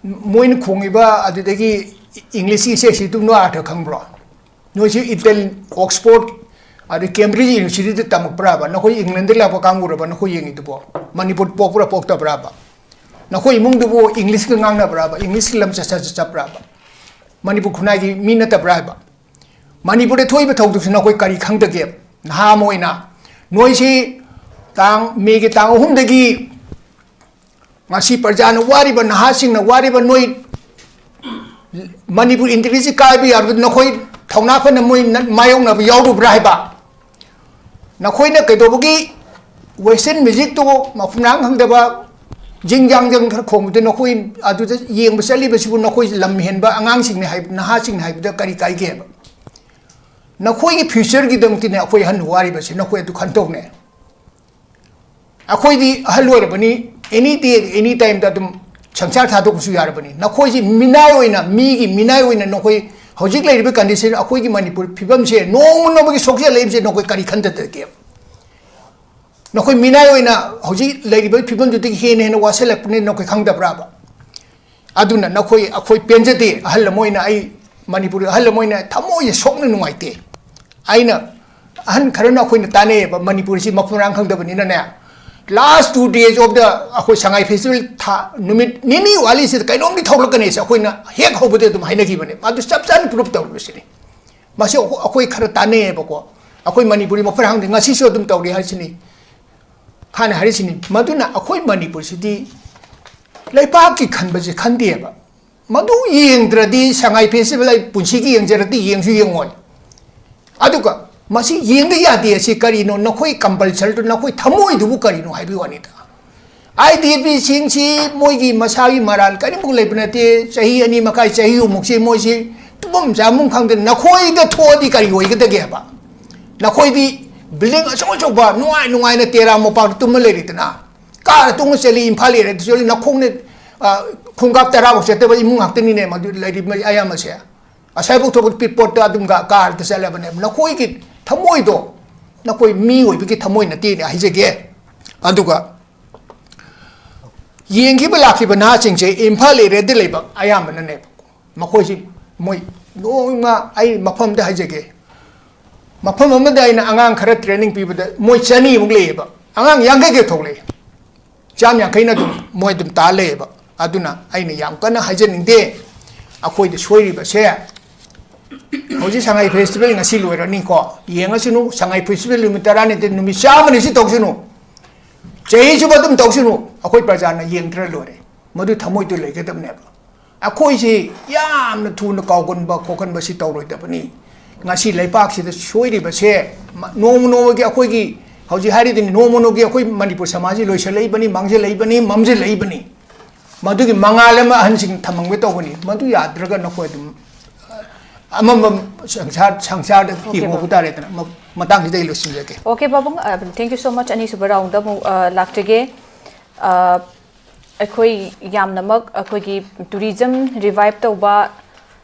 ꯃꯣꯏꯅ ꯈꯣꯡꯉꯤꯕ ꯑꯗꯨꯗꯒꯤ Englishꯀꯤ ꯏꯁꯩꯁꯤ ꯑꯗꯨꯝ ꯅꯣꯏ ꯑꯥꯔꯊ ꯈꯪꯕ꯭ꯔꯣ? ꯅꯣꯏꯁꯤ Eton, Oxford, ꯑꯗꯩ Cambridge Universityꯗ ꯇꯝꯃꯛꯄ꯭ꯔꯥꯕ? ꯅꯈꯣꯏ Englandꯗ ꯂꯥꯛꯄ ꯀꯥꯡꯕꯨꯔꯕ ꯅꯈꯣꯏ ꯌꯦꯡꯉꯤꯗꯨꯕꯣ? ꯃꯅꯤꯄꯨꯔ ꯄꯣꯛꯄ꯭ꯔꯥ ꯄꯣꯛꯇꯕ꯭ꯔꯥꯕ? ꯅꯈꯣꯏ ꯏꯃꯨꯡꯗꯨꯕꯨ Englishꯀ ꯉꯥꯡꯅꯕ꯭ꯔꯥꯕ? Englishꯀꯤ ꯂꯝ ꯆꯠ-, ꯆꯠ-, ꯆꯠꯄ꯭ꯔꯥꯕ? ꯃꯅꯤꯄꯨꯔ ꯈꯨꯟꯅꯥꯏꯒꯤ ꯃꯤ ꯅꯠꯇꯕ꯭ꯔꯥ ꯍꯥꯏꯕ? ꯃꯅꯤꯄꯨꯔꯗ ꯊꯣꯛꯏꯕ ꯊꯧꯗꯣꯛꯁꯤ ꯅꯈꯣꯏ ꯀꯔꯤ ꯈꯪꯗꯒꯦ? ꯅꯍꯥ ꯑꯃ ꯑꯣꯏꯅ ꯅꯣꯏꯁꯤ ꯇꯥꯡ, Mayꯒꯤ ꯇꯥꯡ ꯑꯍꯨꯝꯗꯒꯤ ꯉꯁꯤ ꯄ꯭ꯔꯖꯥꯅ ꯋꯥꯔꯤꯕ, ꯅꯍꯥꯁꯤꯡꯅ ꯋꯥꯔꯤꯕ, ꯅꯣꯏ ꯃꯅꯤꯄꯨꯔ integrity ꯀꯥꯏꯕ ꯌꯥꯕꯗꯨ ꯅꯈꯣꯏ ꯊꯧꯅꯥ ꯐꯅ ꯃꯣꯏ ꯅ-, ꯃꯥꯌꯣꯛꯅꯕ ꯌꯥꯎꯔꯨꯕ꯭ꯔꯥ ꯍꯥꯏꯕ? ꯅꯈꯣꯏꯅ ꯀꯩꯗꯧꯕꯒꯤ Western Musicꯇꯨ ꯃꯐꯝ ꯃꯔꯥꯡ ꯈꯪꯗꯕ, ꯖꯤꯡ ꯖꯥꯡ ꯖꯪ ꯈꯔ ꯈꯣꯡꯕꯗꯨ ꯅꯈꯣꯏ ꯑꯗꯨꯗ ꯌꯦꯡꯕ ꯆꯠꯂꯤꯕꯁꯤꯕꯨ ꯅꯈꯣꯏ ꯂꯝ ꯍꯦꯟꯕ ꯑꯉꯥꯡꯁꯤꯡꯅꯤ ꯍꯥꯏꯕ, ꯅꯍꯥꯁꯤꯡꯅꯤ ꯍꯥꯏꯕꯗ ꯀꯔꯤ ꯀꯥꯏꯒꯦ ꯍꯥꯏꯕ? ꯅꯈꯣꯏꯒꯤ futureꯒꯤꯗꯃꯛꯇꯤꯅꯦ ꯑꯩꯈꯣꯏ ꯑꯍꯟ ꯋꯥꯔꯤꯕꯁꯤ, ꯅꯈꯣꯏ ꯑꯗꯨ ꯈꯟꯗꯧꯅꯦ꯫ ꯑꯩꯈꯣꯏꯗꯤ ꯑꯍꯜ ꯑꯣꯏꯔꯕꯅꯤ, any day, any timeꯗ ꯑꯗꯨꯝ ꯁꯪꯁꯥꯔ ꯊꯥꯗꯣꯛꯄꯁꯨ ꯌꯥꯔꯕꯅꯤ꯫ ꯅꯈꯣꯏꯁꯤ ꯃꯤꯅꯥꯏ ꯑꯣꯏꯅ, ꯃꯤꯒꯤ ꯃꯤꯅꯥꯏ ꯑꯣꯏꯅ ꯅꯈꯣꯏ ꯍꯧꯖꯤꯛ ꯂꯩꯔꯤꯕ condition, ꯑꯩꯈꯣꯏꯒꯤ ꯃꯅꯤꯄꯨꯔ ꯐꯤꯕꯝꯁꯦ ꯅꯣꯡꯃ ꯅꯣꯡꯃꯒꯤ ꯁꯣꯛꯆꯜꯂꯛꯏꯕꯁꯦ ꯅꯈꯣꯏ ꯀꯔꯤ ꯈꯟꯊꯗꯒꯦ? ꯅꯈꯣꯏ ꯃꯤꯅꯥꯏ ꯑꯣꯏꯅ ꯍꯧꯖꯤꯛ ꯂꯩꯔꯤꯕ ꯐꯤꯕꯝꯗꯨꯗꯒꯤ ꯍꯦꯟꯅ ꯍꯦꯟꯅ ꯋꯥꯁꯤꯜꯂꯛꯄꯅꯤ ꯅꯈꯣꯏ ꯈꯪꯗꯕ꯭ꯔꯥꯕ? ꯑꯗꯨꯅ ꯅꯈꯣꯏ, ꯑꯩꯈꯣꯏ ꯄꯦꯟꯖꯗꯦ꯫ ꯑꯍꯜ ꯑꯃ ꯑꯣꯏꯅ ꯑꯩ, ꯃꯅꯤꯄꯨꯔꯒꯤ ꯑꯍꯜ ꯑꯃ ꯑꯣꯏꯅ ꯊꯃꯣꯏꯁꯦ ꯁꯣꯛꯅ ꯅꯨꯡꯉꯥꯏꯇꯦ꯫ ꯑꯩꯅ, ꯑꯍꯟ ꯈꯔꯅ ꯑꯩꯈꯣꯏꯅ ꯇꯥꯟꯅꯩꯌꯦꯕ, ꯃꯅꯤꯄꯨꯔꯁꯤ ꯃꯐꯝ ꯃꯔꯥꯡ ꯈꯪꯗꯕꯅꯤꯅꯅꯦ, last two days of the ꯑꯩꯈꯣꯏ ꯁꯉꯥꯏ festival ꯊꯥ, ꯅꯨꯃꯤꯠ ꯅꯤꯅꯤ ꯋꯥꯠꯂꯤꯁꯤꯗ ꯀꯩꯅꯣꯝꯗꯤ ꯊꯣꯛꯂꯛꯀꯅꯤꯁꯦ ꯑꯩꯈꯣꯏꯅ ꯍꯦꯛ ꯍꯧꯕꯗ ꯑꯗꯨꯝ ꯍꯥꯏꯅꯈꯤꯕꯅꯦ꯫ ꯑꯗꯨ ꯆꯞ ꯆꯥꯅ proof ꯇꯧꯔꯤꯕꯁꯤꯅꯤ꯫ ꯃꯁꯤ ꯑꯩꯈꯣꯏ ꯈꯔ ꯇꯥꯟꯅꯩꯌꯦꯕꯀꯣ꯫ ꯑꯩꯈꯣꯏ ꯃꯅꯤꯄꯨꯔꯤ ꯃꯐꯝ ꯃꯔꯥꯡ ꯈꯪꯗꯦ, ꯉꯁꯤꯁꯨ ꯑꯗꯨꯝ ꯇꯧꯔꯤ ꯍꯥꯏꯁꯤꯅꯤ꯫ ꯈꯥꯟꯅ ꯍꯥꯏꯔꯤꯁꯤꯅꯤ꯫ ꯃꯗꯨꯅ ꯑꯩꯈꯣꯏ ꯃꯅꯤꯄꯨꯔꯁꯤꯗꯤ ꯂꯩꯕꯥꯛꯀꯤ ꯈꯟꯕꯁꯦ ꯈꯟꯗꯦꯕ꯫ ꯃꯗꯨ ꯌꯦꯡꯗ꯭ꯔꯗꯤ ꯁꯉꯥꯏ festival ꯑꯩ ꯄꯨꯟꯁꯤꯒꯤ ꯌꯦꯡꯖꯔꯗꯤ ꯌꯦꯡꯁꯨ ꯌꯦꯡꯉꯣꯏ꯫ ꯑꯗꯨꯒ ꯃꯁꯤ ꯌꯦꯡꯕ ꯌꯥꯗꯦ ꯑꯁꯤ ꯀꯔꯤꯅꯣ? ꯅꯈꯣꯏ compulsoryꯗꯨ, ꯅꯈꯣꯏ ꯊꯃꯣꯏꯗꯨꯕꯨ ꯀꯔꯤꯅꯣ ꯍꯥꯏꯕꯒꯤ ꯋꯥꯅꯤꯗ꯫ IDPꯁꯤꯡꯁꯤ ꯃꯣꯏꯒꯤ ꯃꯁꯥꯒꯤ ꯃꯔꯥꯜ ꯀꯔꯤꯃꯨꯛ ꯂꯩꯕ ꯅꯠꯇꯦ꯫ ꯆꯍꯤ ꯑꯅꯤ ꯃꯈꯥꯏ, ꯆꯍꯤ ꯑꯍꯨꯝꯃꯨꯛꯁꯤ ꯃꯣꯏꯁꯤ ꯇꯨꯝꯐꯝ ꯆꯥꯐꯝ ꯈꯪꯗꯦ꯫ ꯅꯈꯣꯏꯗ ꯊꯣꯛꯑꯗꯤ ꯀꯔꯤ ꯑꯣꯏꯒꯗꯒꯦ ꯍꯥꯏꯕ? ꯅꯈꯣꯏꯗꯤ building ꯑꯆꯧ ꯑꯆꯧꯕ ꯅꯨꯡꯉꯥꯏ ꯅꯨꯡꯉꯥꯏꯅ ꯇꯦꯔꯥ ꯃꯣꯄꯥꯛꯇ ꯇꯨꯝꯃ ꯂꯩꯔꯤꯗꯅ꯫ Car ꯇꯣꯡꯉ ꯆꯠꯂꯤ, ꯏꯝꯐꯥꯜ area ꯗ ꯆꯠꯂꯤ, ꯅꯈꯣꯡꯅ, ꯑ, ꯈꯣꯡꯀꯥꯞ ꯇꯔꯥꯐꯥꯎ ꯆꯠꯇꯕ ꯏꯃꯨꯡ ꯉꯥꯛꯇꯅꯤꯅꯦ ꯃꯗꯨ ꯂꯩꯔꯤꯕ ꯑꯌꯥꯝꯕꯁꯦ꯫ ꯑꯁꯥꯏꯐꯥꯎ ꯊꯣꯛꯄ ꯄꯤꯠꯄꯣꯠꯇ ꯑꯗꯨꯝ ꯒꯥ-, car ꯗ ꯆꯠꯂꯕꯅꯦꯕ꯫ ꯅꯈꯣꯏꯒꯤ ꯊꯃꯣꯏꯗꯣ, ꯅꯈꯣꯏ ꯃꯤ ꯑꯣꯏꯕꯒꯤ ꯊꯃꯣꯏ ꯅꯠꯇꯦꯅꯦ ꯍꯥꯏꯖꯒꯦ꯫ ꯑꯗꯨꯒ ꯌꯦꯡꯈꯤꯕ ꯂꯥꯛꯈꯤꯕ ꯅꯍꯥꯁꯤꯡꯁꯦ ꯏꯝꯐꯥꯜ area ꯗ ꯂꯩꯕ ꯑꯌꯥꯝꯕꯅꯅꯦꯕ꯫ ꯃꯈꯣꯏꯁꯤ ꯃꯣꯏ ꯅꯣꯡꯃ ꯑꯩ ꯃꯐꯝꯗ ꯍꯥꯏꯖꯒꯦ, ꯃꯐꯝ ꯑꯃꯗ ꯑꯩꯅ ꯑꯉꯥꯡ ꯈꯔ training ꯄꯤꯕꯗ ꯃꯣꯏ ꯆꯅꯤꯃꯨꯛ ꯂꯩꯌꯦꯕ, ꯑꯉꯥꯡ ꯌꯥꯡꯈꯩ ꯈꯛ ꯊꯣꯛꯂꯛꯑꯦ꯫ ꯆꯥꯝ ꯌꯥꯡꯈꯩꯅ ꯑꯗꯨꯝ ꯃꯣꯏ ꯑꯗꯨꯝ ꯇꯥ ꯂꯩꯌꯦꯕ꯫ ꯑꯗꯨꯅ ꯑꯩꯅ ꯌꯥꯝ ꯀꯟꯅ ꯍꯥꯏꯖꯅꯤꯡꯗꯦ꯫ ꯑꯩꯈꯣꯏꯗ ꯁꯣꯏꯔꯤꯕꯁꯦ, ꯍꯧꯖꯤꯛ ꯁꯉꯥꯏ festival ꯉꯁꯤ ꯂꯣꯏꯔꯅꯤꯀꯣ, ꯌꯦꯡꯉꯁꯅꯨ, ꯁꯉꯥꯏ festival ꯅꯨꯃꯤꯠ ꯇꯔꯥꯅꯤꯗ ꯅꯨꯃꯤꯠ ꯆꯥꯝꯃꯅꯤ ꯁꯤ ꯇꯧꯁꯅꯨ, ꯆꯍꯤ ꯆꯨꯞꯄ ꯑꯗꯨꯝ ꯇꯧꯁꯅꯨ, ꯑꯩꯈꯣꯏ ꯄ꯭ꯔꯖꯥꯅ ꯌꯦꯡꯗ꯭ꯔ ꯂꯣꯏꯔꯦ꯫ ꯃꯗꯨ ꯊꯃꯣꯏꯗ ꯂꯩꯒꯗꯕꯅꯦꯕ꯫ ꯑꯩꯈꯣꯏꯁꯤ ꯌꯥꯝꯅ ꯊꯨꯅ ꯀꯥꯎꯒꯟꯕ ꯈꯣꯠꯀꯟꯕ ꯁꯤ ꯇꯧꯔꯣꯏꯗꯕꯅꯤ꯫ ꯉꯁꯤ ꯂꯩꯄꯥꯛꯁꯤꯗ ꯁꯣꯏꯔꯤꯕꯁꯦ ꯃ-, ꯅꯣꯡꯃ ꯅꯣꯡꯃꯒꯤ ꯑꯩꯈꯣꯏꯒꯤ ꯍꯧꯖꯤꯛ ꯍꯥꯏꯔꯤꯗꯨꯅꯤ, ꯅꯣꯡꯃ ꯅꯣꯡꯃꯒꯤ ꯑꯩꯈꯣꯏ ꯃꯅꯤꯄꯨꯔ ꯁꯃꯥꯖꯁꯤ ꯂꯣꯏꯁꯤꯜꯂꯛꯏꯕꯅꯤ, ꯃꯥꯡꯁꯤꯜꯂꯛꯏꯕꯅꯤ, ꯃꯝꯁꯤꯜꯂꯛꯏꯕꯅꯤ꯫ ꯃꯗꯨꯒꯤ ꯃꯉꯥꯜ ꯑꯃ ꯑꯍꯟꯁꯤꯡ ꯊꯝꯃꯝꯒꯦ ꯇꯧꯕꯅꯤ꯫ ꯃꯗꯨ ꯌꯥꯗ꯭ꯔꯒ ꯅꯈꯣꯏ ꯑꯗꯨꯝ ꯑꯃꯃꯝ ꯁꯪꯁꯥꯔ, ꯁꯪꯁꯥꯔꯗ OK, ꯍꯤꯡꯍꯧꯕ ꯄꯥꯕꯨꯡ꯫ ꯇꯥꯔꯦꯗꯅ꯫ ꯃ-, ꯃꯇꯥꯡꯁꯤꯗ ꯑꯩ ꯂꯣꯏꯁꯤꯟꯖꯒꯦ꯫ OK, ꯄꯥꯕꯨꯡ, ꯑ, thank you so much꯫ ꯑꯅꯤꯁꯨꯕ round ꯗ ꯑꯃꯨꯛ, ꯑ, ꯂꯥꯛꯆꯒꯦ꯫ ꯑ, ꯑꯩꯈꯣꯏ ꯌꯥꯝꯅꯃꯛ ꯑꯩꯈꯣꯏꯒꯤ tourism revive ꯇꯧꯕ,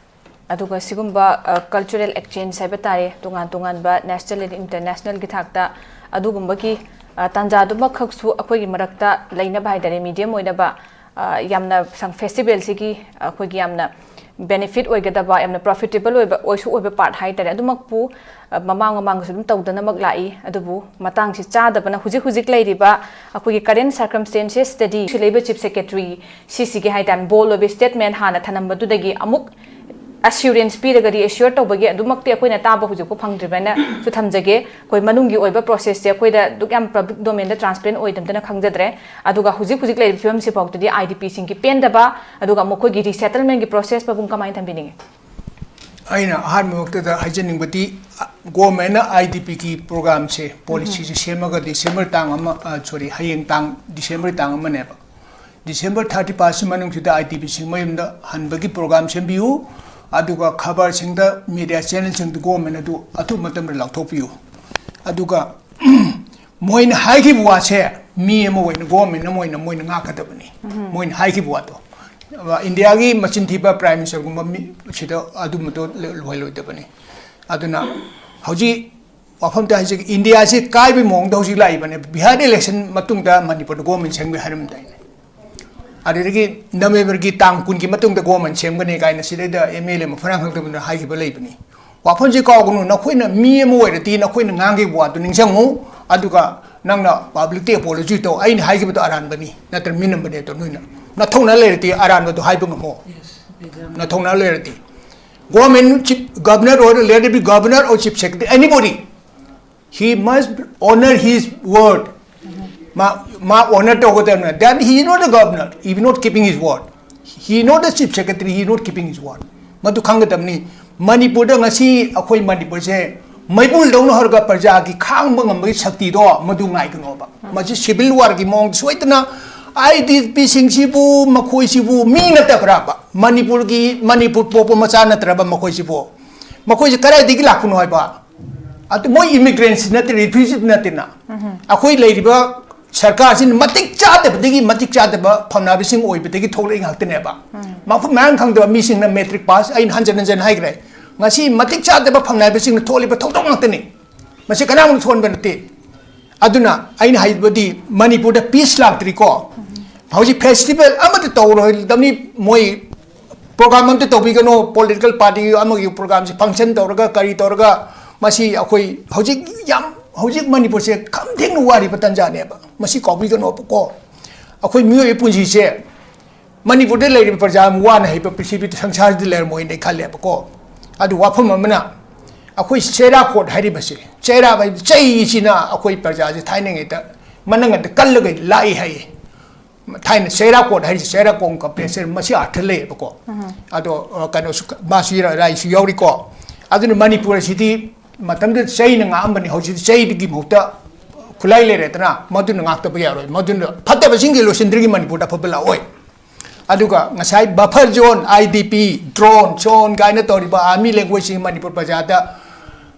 ꯑꯗꯨꯒ ꯁꯤꯒꯨꯝꯕ ꯀꯜꯆꯔꯦꯜ ꯑꯦꯛꯁꯆꯦꯟꯖ ꯍꯥꯏꯕ ꯇꯥꯔꯦ, ꯇꯣꯉꯥꯟ ꯇꯣꯉꯥꯟꯕ ꯅꯦꯁꯅꯦꯜ ꯑꯦꯟ ꯏꯟꯇꯔꯅꯦꯁꯅꯦꯜꯒꯤ ꯊꯥꯛꯇ ꯑꯗꯨꯒꯨꯝꯕꯒꯤ ꯇꯥꯟꯖꯥꯗꯨꯃꯛꯈꯛꯁꯨ ꯑꯩꯈꯣꯏꯒꯤ ꯃꯔꯛꯇ ꯂꯩꯅꯕ ꯍꯥꯏ ꯇꯥꯔꯦ, ꯃꯤꯗꯤꯌꯝ ꯑꯣꯏꯅꯕ ꯌꯥꯝꯅ ꯐꯦꯁꯇꯤꯚꯦꯜꯁꯤꯒꯤ ꯑꯩꯈꯣꯏꯒꯤ ꯌꯥꯝꯅ ꯕꯦꯅꯤꯐꯤꯠ ꯑꯣꯏꯒꯗꯕ, ꯌꯥꯝꯅ ꯄ꯭ꯔꯣꯐꯤꯇꯦꯕꯜ ꯑꯣꯏꯕ ꯑꯣꯏꯁꯨ ꯑꯣꯏꯕ ꯄꯥꯔꯠ ꯍꯥꯏ ꯇꯥꯔꯦ꯫ ꯑꯗꯨꯃꯛꯄꯨ ꯃꯃꯥꯡ ꯃꯃꯥꯡꯗꯁꯨ ꯑꯗꯨꯝ ꯇꯧꯗꯅꯃꯛ ꯂꯥꯛꯏ꯫ ꯑꯗꯨꯕꯨ ꯃꯇꯥꯡꯁꯤ ꯆꯥꯗꯕꯅ ꯍꯧꯖꯤꯛ ꯍꯧꯖꯤꯛ ꯂꯩꯔꯤꯕ ꯑꯩꯈꯣꯏꯒꯤ ꯀꯔꯦꯟ ꯁꯔꯀꯝꯁꯇꯦꯟꯁꯦꯁꯇꯗꯤ ꯁꯤ ꯂꯩꯕ ꯆꯤꯐ ꯁꯦꯀ꯭ꯔꯦꯇꯔꯤ ꯁꯤꯁꯤꯒꯤ ꯍꯥꯏ ꯇꯥꯔꯦ, ꯕꯣꯜ ꯑꯣꯏꯕ ꯁ꯭ꯇꯦꯠꯃꯦꯟ ꯍꯥꯟꯅ ꯊꯅꯝꯕꯗꯨꯗꯒꯤ ꯑꯃꯨꯛ ꯑꯁꯤꯌꯨꯔꯦꯟꯁ ꯄꯤꯔꯒ ꯔꯤꯑꯦꯁꯤꯌꯣꯔ ꯇꯧꯕꯒꯤ ꯑꯗꯨꯃꯛꯇꯤ ꯑꯩꯈꯣꯏꯅ ꯇꯥꯕ ꯍꯧꯖꯤꯛꯐꯥꯎ ꯐꯪꯗ꯭ꯔꯤꯕꯅꯁꯨ ꯊꯝꯖꯒꯦ꯫ ꯑꯩꯈꯣꯏ ꯃꯅꯨꯡꯒꯤ ꯑꯣꯏꯕ ꯄ꯭ꯔꯣꯁꯦꯁꯁꯦ ꯑꯩꯈꯣꯏꯗ ꯑꯗꯨꯛ ꯌꯥꯝ ꯄꯕ꯭ꯂꯤꯛ ꯗꯣꯃꯦꯟꯗ ꯇ꯭ꯔꯥꯟꯁꯄꯦꯔꯦꯟ ꯑꯣꯏꯗꯕꯗꯅ ꯈꯪꯖꯗ꯭ꯔꯦ꯫ ꯑꯗꯨꯒ ꯍꯧꯖꯤꯛ ꯍꯧꯖꯤꯛ ꯂꯩꯔꯤꯕ ꯐꯤꯕꯝꯁꯤ ꯐꯥꯎꯗꯗꯤ ꯑꯥꯏ ꯗꯤ ꯄꯤꯁꯤꯡꯒꯤ ꯄꯦꯟꯗꯕ ꯑꯗꯨꯒ ꯃꯈꯣꯏꯒꯤ ꯔꯤꯁꯦꯇꯜꯃꯦꯟꯒꯤ ꯄ꯭ꯔꯣꯁꯦꯁ ꯃꯄꯨꯡ ꯀꯃꯥꯏꯅ ꯊꯝꯕꯤꯅꯤꯡꯉꯤ? ꯑꯩꯅ ꯑꯍꯥꯟꯕꯃꯛꯇꯗ ꯍꯥꯏꯖꯅꯤꯡꯕꯗꯤ, ꯒꯣꯔꯃꯦꯟꯅ ꯑꯥꯏ ꯗꯤ ꯄꯤꯒꯤ ꯄ꯭ꯔꯣꯒ꯭ꯔꯥꯝꯁꯦ, ꯄꯣꯂꯤꯁꯤꯁꯦ ꯁꯦꯝꯃꯒ ꯗꯤꯁꯦꯝꯕꯔ ꯇꯥꯡ ꯑꯃ, ꯁꯣꯔꯤ, ꯍꯌꯦꯡ ꯇꯥꯡ, ꯗꯤꯁꯦꯝꯕꯔ ꯇꯥꯡ ꯑꯃꯅꯦꯕ, ꯗꯤꯁꯦꯝꯕꯔ ꯊꯥꯔꯇꯤ ꯐꯥꯔꯁꯀꯤ ꯃꯅꯨꯡꯁꯤꯗ ꯑꯥꯏ ꯗꯤ ꯄꯤꯁꯤꯡ ꯃꯌꯨꯝꯗ ꯍꯟꯕꯒꯤ ꯄ꯭ꯔꯣꯒ꯭ꯔꯥꯝ ꯁꯦꯝꯕꯤꯌꯨ꯫ ꯑꯗꯨꯒ ꯈꯕꯔꯁꯤꯡꯗ, ꯃꯤꯗꯤꯌꯥ ꯆꯦꯅꯦꯜꯁꯤꯡꯗ ꯒꯣꯔꯃꯦꯟ ꯑꯗꯨ ꯑꯊꯨꯕ ꯃꯇꯝꯗ ꯂꯥꯎꯊꯣꯛꯄꯤꯌꯨ꯫ ꯑꯗꯨꯒ ꯃꯣꯏꯅ ꯍꯥꯏꯈꯤꯕ ꯋꯥꯁꯦ ꯃꯤ ꯑꯃ ꯑꯣꯏꯅ, ꯒꯣꯔꯃꯦꯟ ꯑꯃ ꯑꯣꯏꯅ ꯃꯣꯏꯅ ꯉꯥꯛꯀꯗꯕꯅꯤ꯫ ꯃꯣꯏꯅ ꯍꯥꯏꯈꯤꯕ ꯋꯥꯗꯣ, ꯏꯟꯗꯤꯌꯥꯒꯤ ꯃꯆꯤꯟ ꯊꯤꯕ ꯄ꯭ꯔꯥꯏꯝ ꯃꯤꯅꯤꯁꯇꯔꯒꯨꯝꯕ ꯃꯤ ꯁꯤꯗ ꯑꯗꯨꯝꯕꯗꯣ ꯂꯣꯏꯍꯜꯂꯣꯏꯗꯕꯅꯤ꯫ ꯑꯗꯨꯅ ꯍꯧꯖꯤꯛ ꯋꯥꯐꯝꯗ ꯍꯥꯏꯖꯒꯦ, ꯏꯟꯗꯤꯌꯥꯁꯤ ꯀꯥꯏꯕꯒꯤ ꯃꯑꯣꯡꯗ ꯍꯧꯖꯤꯛ ꯂꯥꯛꯏꯕꯅꯦ꯫ ꯕꯤꯍꯥꯔ ꯏꯂꯦꯛꯁꯟ ꯃꯇꯨꯡꯗ ꯃꯅꯤꯄꯨꯔꯗ ꯒꯣꯔꯃꯦꯟ ꯁꯦꯝꯒꯦ ꯍꯥꯏꯔꯝꯗꯥꯏꯅꯦ꯫ ꯑꯗꯨꯗꯒꯤ ꯅꯕꯦꯝꯕꯔꯒꯤ ꯇꯥꯡ ꯀꯨꯟꯒꯤ ꯃꯇꯨꯡꯗ ꯒꯣꯔꯃꯦꯟ ꯁꯦꯝꯒꯅꯤ ꯀꯥꯏꯅ ꯁꯤꯗꯩꯗ ꯑꯦꯝ ꯑꯦꯜ ꯑꯦ ꯃꯐꯔꯥꯡ ꯈꯪꯗꯕꯅ ꯍꯥꯏꯈꯤꯕ ꯂꯩꯕꯅꯤ꯫ ꯋꯥꯐꯝꯁꯤ ꯀꯥꯎꯒꯅꯨ, ꯅꯈꯣꯏꯅ ꯃꯤ ꯑꯃ ꯑꯣꯏꯔꯗꯤ ꯅꯈꯣꯏꯅ ꯉꯥꯡꯈꯤꯕ ꯋꯥꯗꯨ ꯅꯤꯡꯁꯤꯡꯉꯨ, ꯑꯗꯨꯒ ꯅꯪꯅ ꯄꯕ꯭ꯂꯤꯛꯇ ꯑꯦꯄꯣꯂꯣꯖꯤ ꯇꯧ, "ꯑꯩꯅ ꯍꯥꯏꯈꯤꯕꯗꯣ ꯑꯔꯥꯟꯕꯅꯤ, ꯅꯠꯇ꯭ꯔ ꯃꯤꯅꯝꯕꯅꯦ" ꯇꯧ꯫ ꯅꯣꯏꯅ ꯅꯊꯧꯅꯥ ꯂꯩꯔꯗꯤ ꯑꯔꯥꯟꯕꯗꯣ ꯍꯥꯏꯕ ꯉꯝꯃꯣ, ꯅꯊꯧꯅꯥ ꯂꯩꯔꯗꯤ꯫ Government chief, governor or let it be governor or chief secretary, anybody, he must honor his word. ꯃꯥ, ꯃꯥ ꯑꯣꯅꯔ ꯇꯧꯒꯗꯕꯅꯤ꯫ Then he is not a governor, he is not keeping his word. He is not a chief secretary, he is not keeping his word. ꯃꯗꯨ ꯈꯪꯒꯗꯕꯅꯤ꯫ ꯃꯅꯤꯄꯨꯔꯗ ꯉꯁꯤ ꯑꯩꯈꯣꯏ ꯃꯅꯤꯄꯨꯔꯁꯦ ꯃꯩꯕꯨꯜꯗꯧꯅ ꯍꯧꯔꯒ ꯄ꯭ꯔꯖꯥꯒꯤ ꯈꯥꯡꯕ ꯉꯝꯕꯒꯤ ꯁꯛꯇꯤꯗꯣ ꯃꯗꯨ ꯉꯥꯏꯒꯅꯣꯕ꯫ ꯃꯁꯤ ꯁꯤꯚꯤꯜ ꯋꯥꯔꯒꯤ ꯃꯑꯣꯡꯗ ꯁꯣꯏꯗꯅ ꯑꯥꯏ ꯗꯤ ꯄꯤꯁꯤꯡꯁꯤꯕꯨ, ꯃꯈꯣꯏꯁꯤꯕꯨ ꯃꯤ ꯅꯠꯇꯕ꯭ꯔꯥꯕ? ꯃꯅꯤꯄꯨꯔꯒꯤ, ꯃꯅꯤꯄꯨꯔ ꯄꯣꯛꯄ ꯃꯆꯥ ꯅꯠꯇ꯭ꯔꯕ ꯃꯈꯣꯏꯁꯤꯕꯨ? ꯃꯈꯣꯏꯁꯤ ꯀꯗꯥꯏꯗꯒꯤ ꯂꯥꯛꯄꯅꯣ ꯍꯥꯏꯕ? ꯑꯗꯨ ꯃꯣꯏ ꯏꯃꯤꯒ꯭ꯔꯦꯟꯁꯤ ꯅꯠꯇꯦ, ꯔꯤꯐ꯭ꯌꯨꯖꯤ ꯅꯠꯇꯦꯅ꯫ ꯑꯩꯈꯣꯏ ꯂꯩꯔꯤꯕ ꯁꯔꯀꯥꯔꯁꯤꯅ ꯃꯇꯤꯛ ꯆꯥꯗꯕꯗꯒꯤ ꯃꯇꯤꯛ ꯆꯥꯗꯕ ꯐꯝꯅꯥꯏꯕꯁꯤꯡ ꯑꯣꯏꯕꯗꯒꯤ ꯊꯣꯛꯂꯛꯏ ꯉꯥꯛꯇꯅꯦꯕ꯫ ꯃꯐꯝ ꯃꯔꯥꯡ ꯈꯪꯗꯕ ꯃꯤꯁꯤꯡꯅ ꯃꯦꯇ꯭ꯔꯤꯛ ꯄꯥꯁ, ꯑꯩꯅ ꯍꯟꯖꯟ ꯍꯟꯖꯟ ꯍꯥꯏꯈ꯭ꯔꯦ, ꯉꯁꯤ ꯃꯇꯤꯛ ꯆꯥꯗꯕ ꯐꯝꯅꯥꯏꯕꯁꯤꯡꯅ ꯊꯣꯛꯂꯤꯕ ꯊꯧꯗꯣꯛ ꯉꯥꯛꯇꯅꯤ꯫ ꯃꯁꯤ ꯀꯅꯥꯒꯨꯝꯕ ꯊꯣꯛꯍꯟꯕ ꯅꯠꯇꯦ꯫ ꯑꯗꯨꯅ ꯑꯩꯅ ꯍꯥꯏꯕꯗꯤ ꯃꯅꯤꯄꯨꯔꯗ ꯄꯤꯁ ꯂꯥꯛꯇ꯭ꯔꯤꯀꯣ꯫ ꯍꯧꯖꯤꯛ ꯐꯦꯁꯇꯤꯚꯦꯜ ꯑꯃꯠꯇ ꯇꯧꯔꯣꯏꯗꯕꯅꯤ꯫ ꯃꯣꯏ ꯄ꯭ꯔꯣꯒ꯭ꯔꯥꯝ ꯑꯝꯇ ꯇꯧꯕꯤꯒꯅꯣ, ꯄꯣꯂꯤꯇꯤꯀꯦꯜ ꯄꯥꯔꯇꯤ ꯑꯃꯒꯤ ꯄ꯭ꯔꯣꯒ꯭ꯔꯥꯝꯁꯦ ꯐꯪꯁꯟ ꯇꯧꯔꯒ ꯀꯔꯤ ꯇꯧꯔꯒ, ꯃꯁꯤ ꯑꯩꯈꯣꯏ ꯍꯧꯖꯤꯛ ꯌꯥꯝ, ꯍꯧꯖꯤꯛ ꯃꯅꯤꯄꯨꯔꯁꯦ ꯈꯝ ꯊꯦꯡꯅ ꯋꯥꯔꯤꯕ ꯇꯥꯟꯖꯥꯅꯦꯕ꯫ ꯃꯁꯤ ꯀꯥꯎꯕꯤꯒꯅꯣꯕꯀꯣ꯫ ꯑꯩꯈꯣꯏ ꯃꯤꯑꯣꯏꯕ ꯄꯨꯟꯁꯤꯁꯦ ꯃꯅꯤꯄꯨꯔꯗ ꯂꯩꯔꯤꯕ ꯄ꯭ꯔꯖꯥ ꯑꯃ ꯋꯥꯅ ꯍꯩꯕ ꯄ꯭ꯔꯤꯊꯤꯕꯤꯗ ꯁꯪꯁꯥꯔꯁꯤꯗ ꯂꯩꯔꯝꯃꯣꯏꯅ ꯑꯩ ꯈꯜꯂꯦꯕꯀꯣ꯫ ꯑꯗꯨ ꯋꯥꯐꯝ ꯑꯃꯅ, ꯑꯩꯈꯣꯏ ꯆꯩꯔꯥꯛꯀꯣꯠ ꯍꯥꯏꯔꯤꯕꯁꯦ, ꯆꯩꯔꯥꯛ ꯍꯥꯏꯕ ꯆꯩꯁꯤꯅ ꯑꯩꯈꯣꯏ ꯄ꯭ꯔꯖꯥꯁꯦ ꯊꯥꯏꯅꯉꯩꯗ ꯃꯅꯪꯒꯟꯗ ꯀꯜꯂꯒ ꯂꯥꯛꯏ ꯍꯥꯏꯌꯦ꯫ ꯊꯥꯏꯅ ꯆꯩꯔꯥꯛꯀꯣꯠ ꯍꯥꯏꯔꯤꯁꯦ, ꯆꯩꯔꯥꯛꯀꯣꯡ ꯀꯝꯄ꯭ꯂꯦꯛꯁ ꯍꯥꯏꯔꯤ, ꯃꯁꯤ ꯑꯥꯔꯊ ꯂꯩꯌꯦꯕꯀꯣ꯫ ꯑꯗꯣ, ꯑ, ꯀꯩꯅꯣꯁꯨ, ꯃꯥꯁꯨ ꯏꯔꯥ-, ꯔꯥꯏꯁꯨ ꯌꯥꯎꯔꯤꯀꯣ꯫ ꯑꯗꯨꯅ ꯃꯅꯤꯄꯨꯔ ꯑꯁꯤꯗꯤ ꯃꯇꯝꯗꯨꯗ ꯆꯩꯅ ꯉꯥꯛꯑꯝꯕꯅꯤ, ꯍꯧꯖꯤꯛꯇꯤ ꯆꯩꯒꯤ ꯃꯍꯨꯠꯇ ꯈꯨꯠꯂꯥꯏ ꯂꯩꯔꯦꯗꯅ, ꯃꯗꯨꯅ ꯉꯥꯛꯇꯕ ꯌꯥꯔꯣꯏ꯫ ꯃꯗꯨꯅ ꯐꯠꯇꯕꯁꯤꯡꯒꯤ ꯂꯣꯏꯁꯤꯟꯗ꯭ꯔꯤꯒꯤ ꯃꯅꯤꯄꯨꯔꯗ ꯑꯐꯕ ꯂꯥꯛꯑꯣꯏ꯫ ꯑꯗꯨꯒ ꯉꯁꯥꯏ buffer zone, I D P, drone, ꯁꯣꯟ ꯀꯥꯏꯅ ꯇꯧꯔꯤꯕ ꯑꯥꯔꯃꯤ ꯂꯦꯡꯒ꯭ꯋꯦꯖꯁꯤꯡ ꯃꯅꯤꯄꯨꯔ ꯄ꯭ꯔꯖꯥꯗ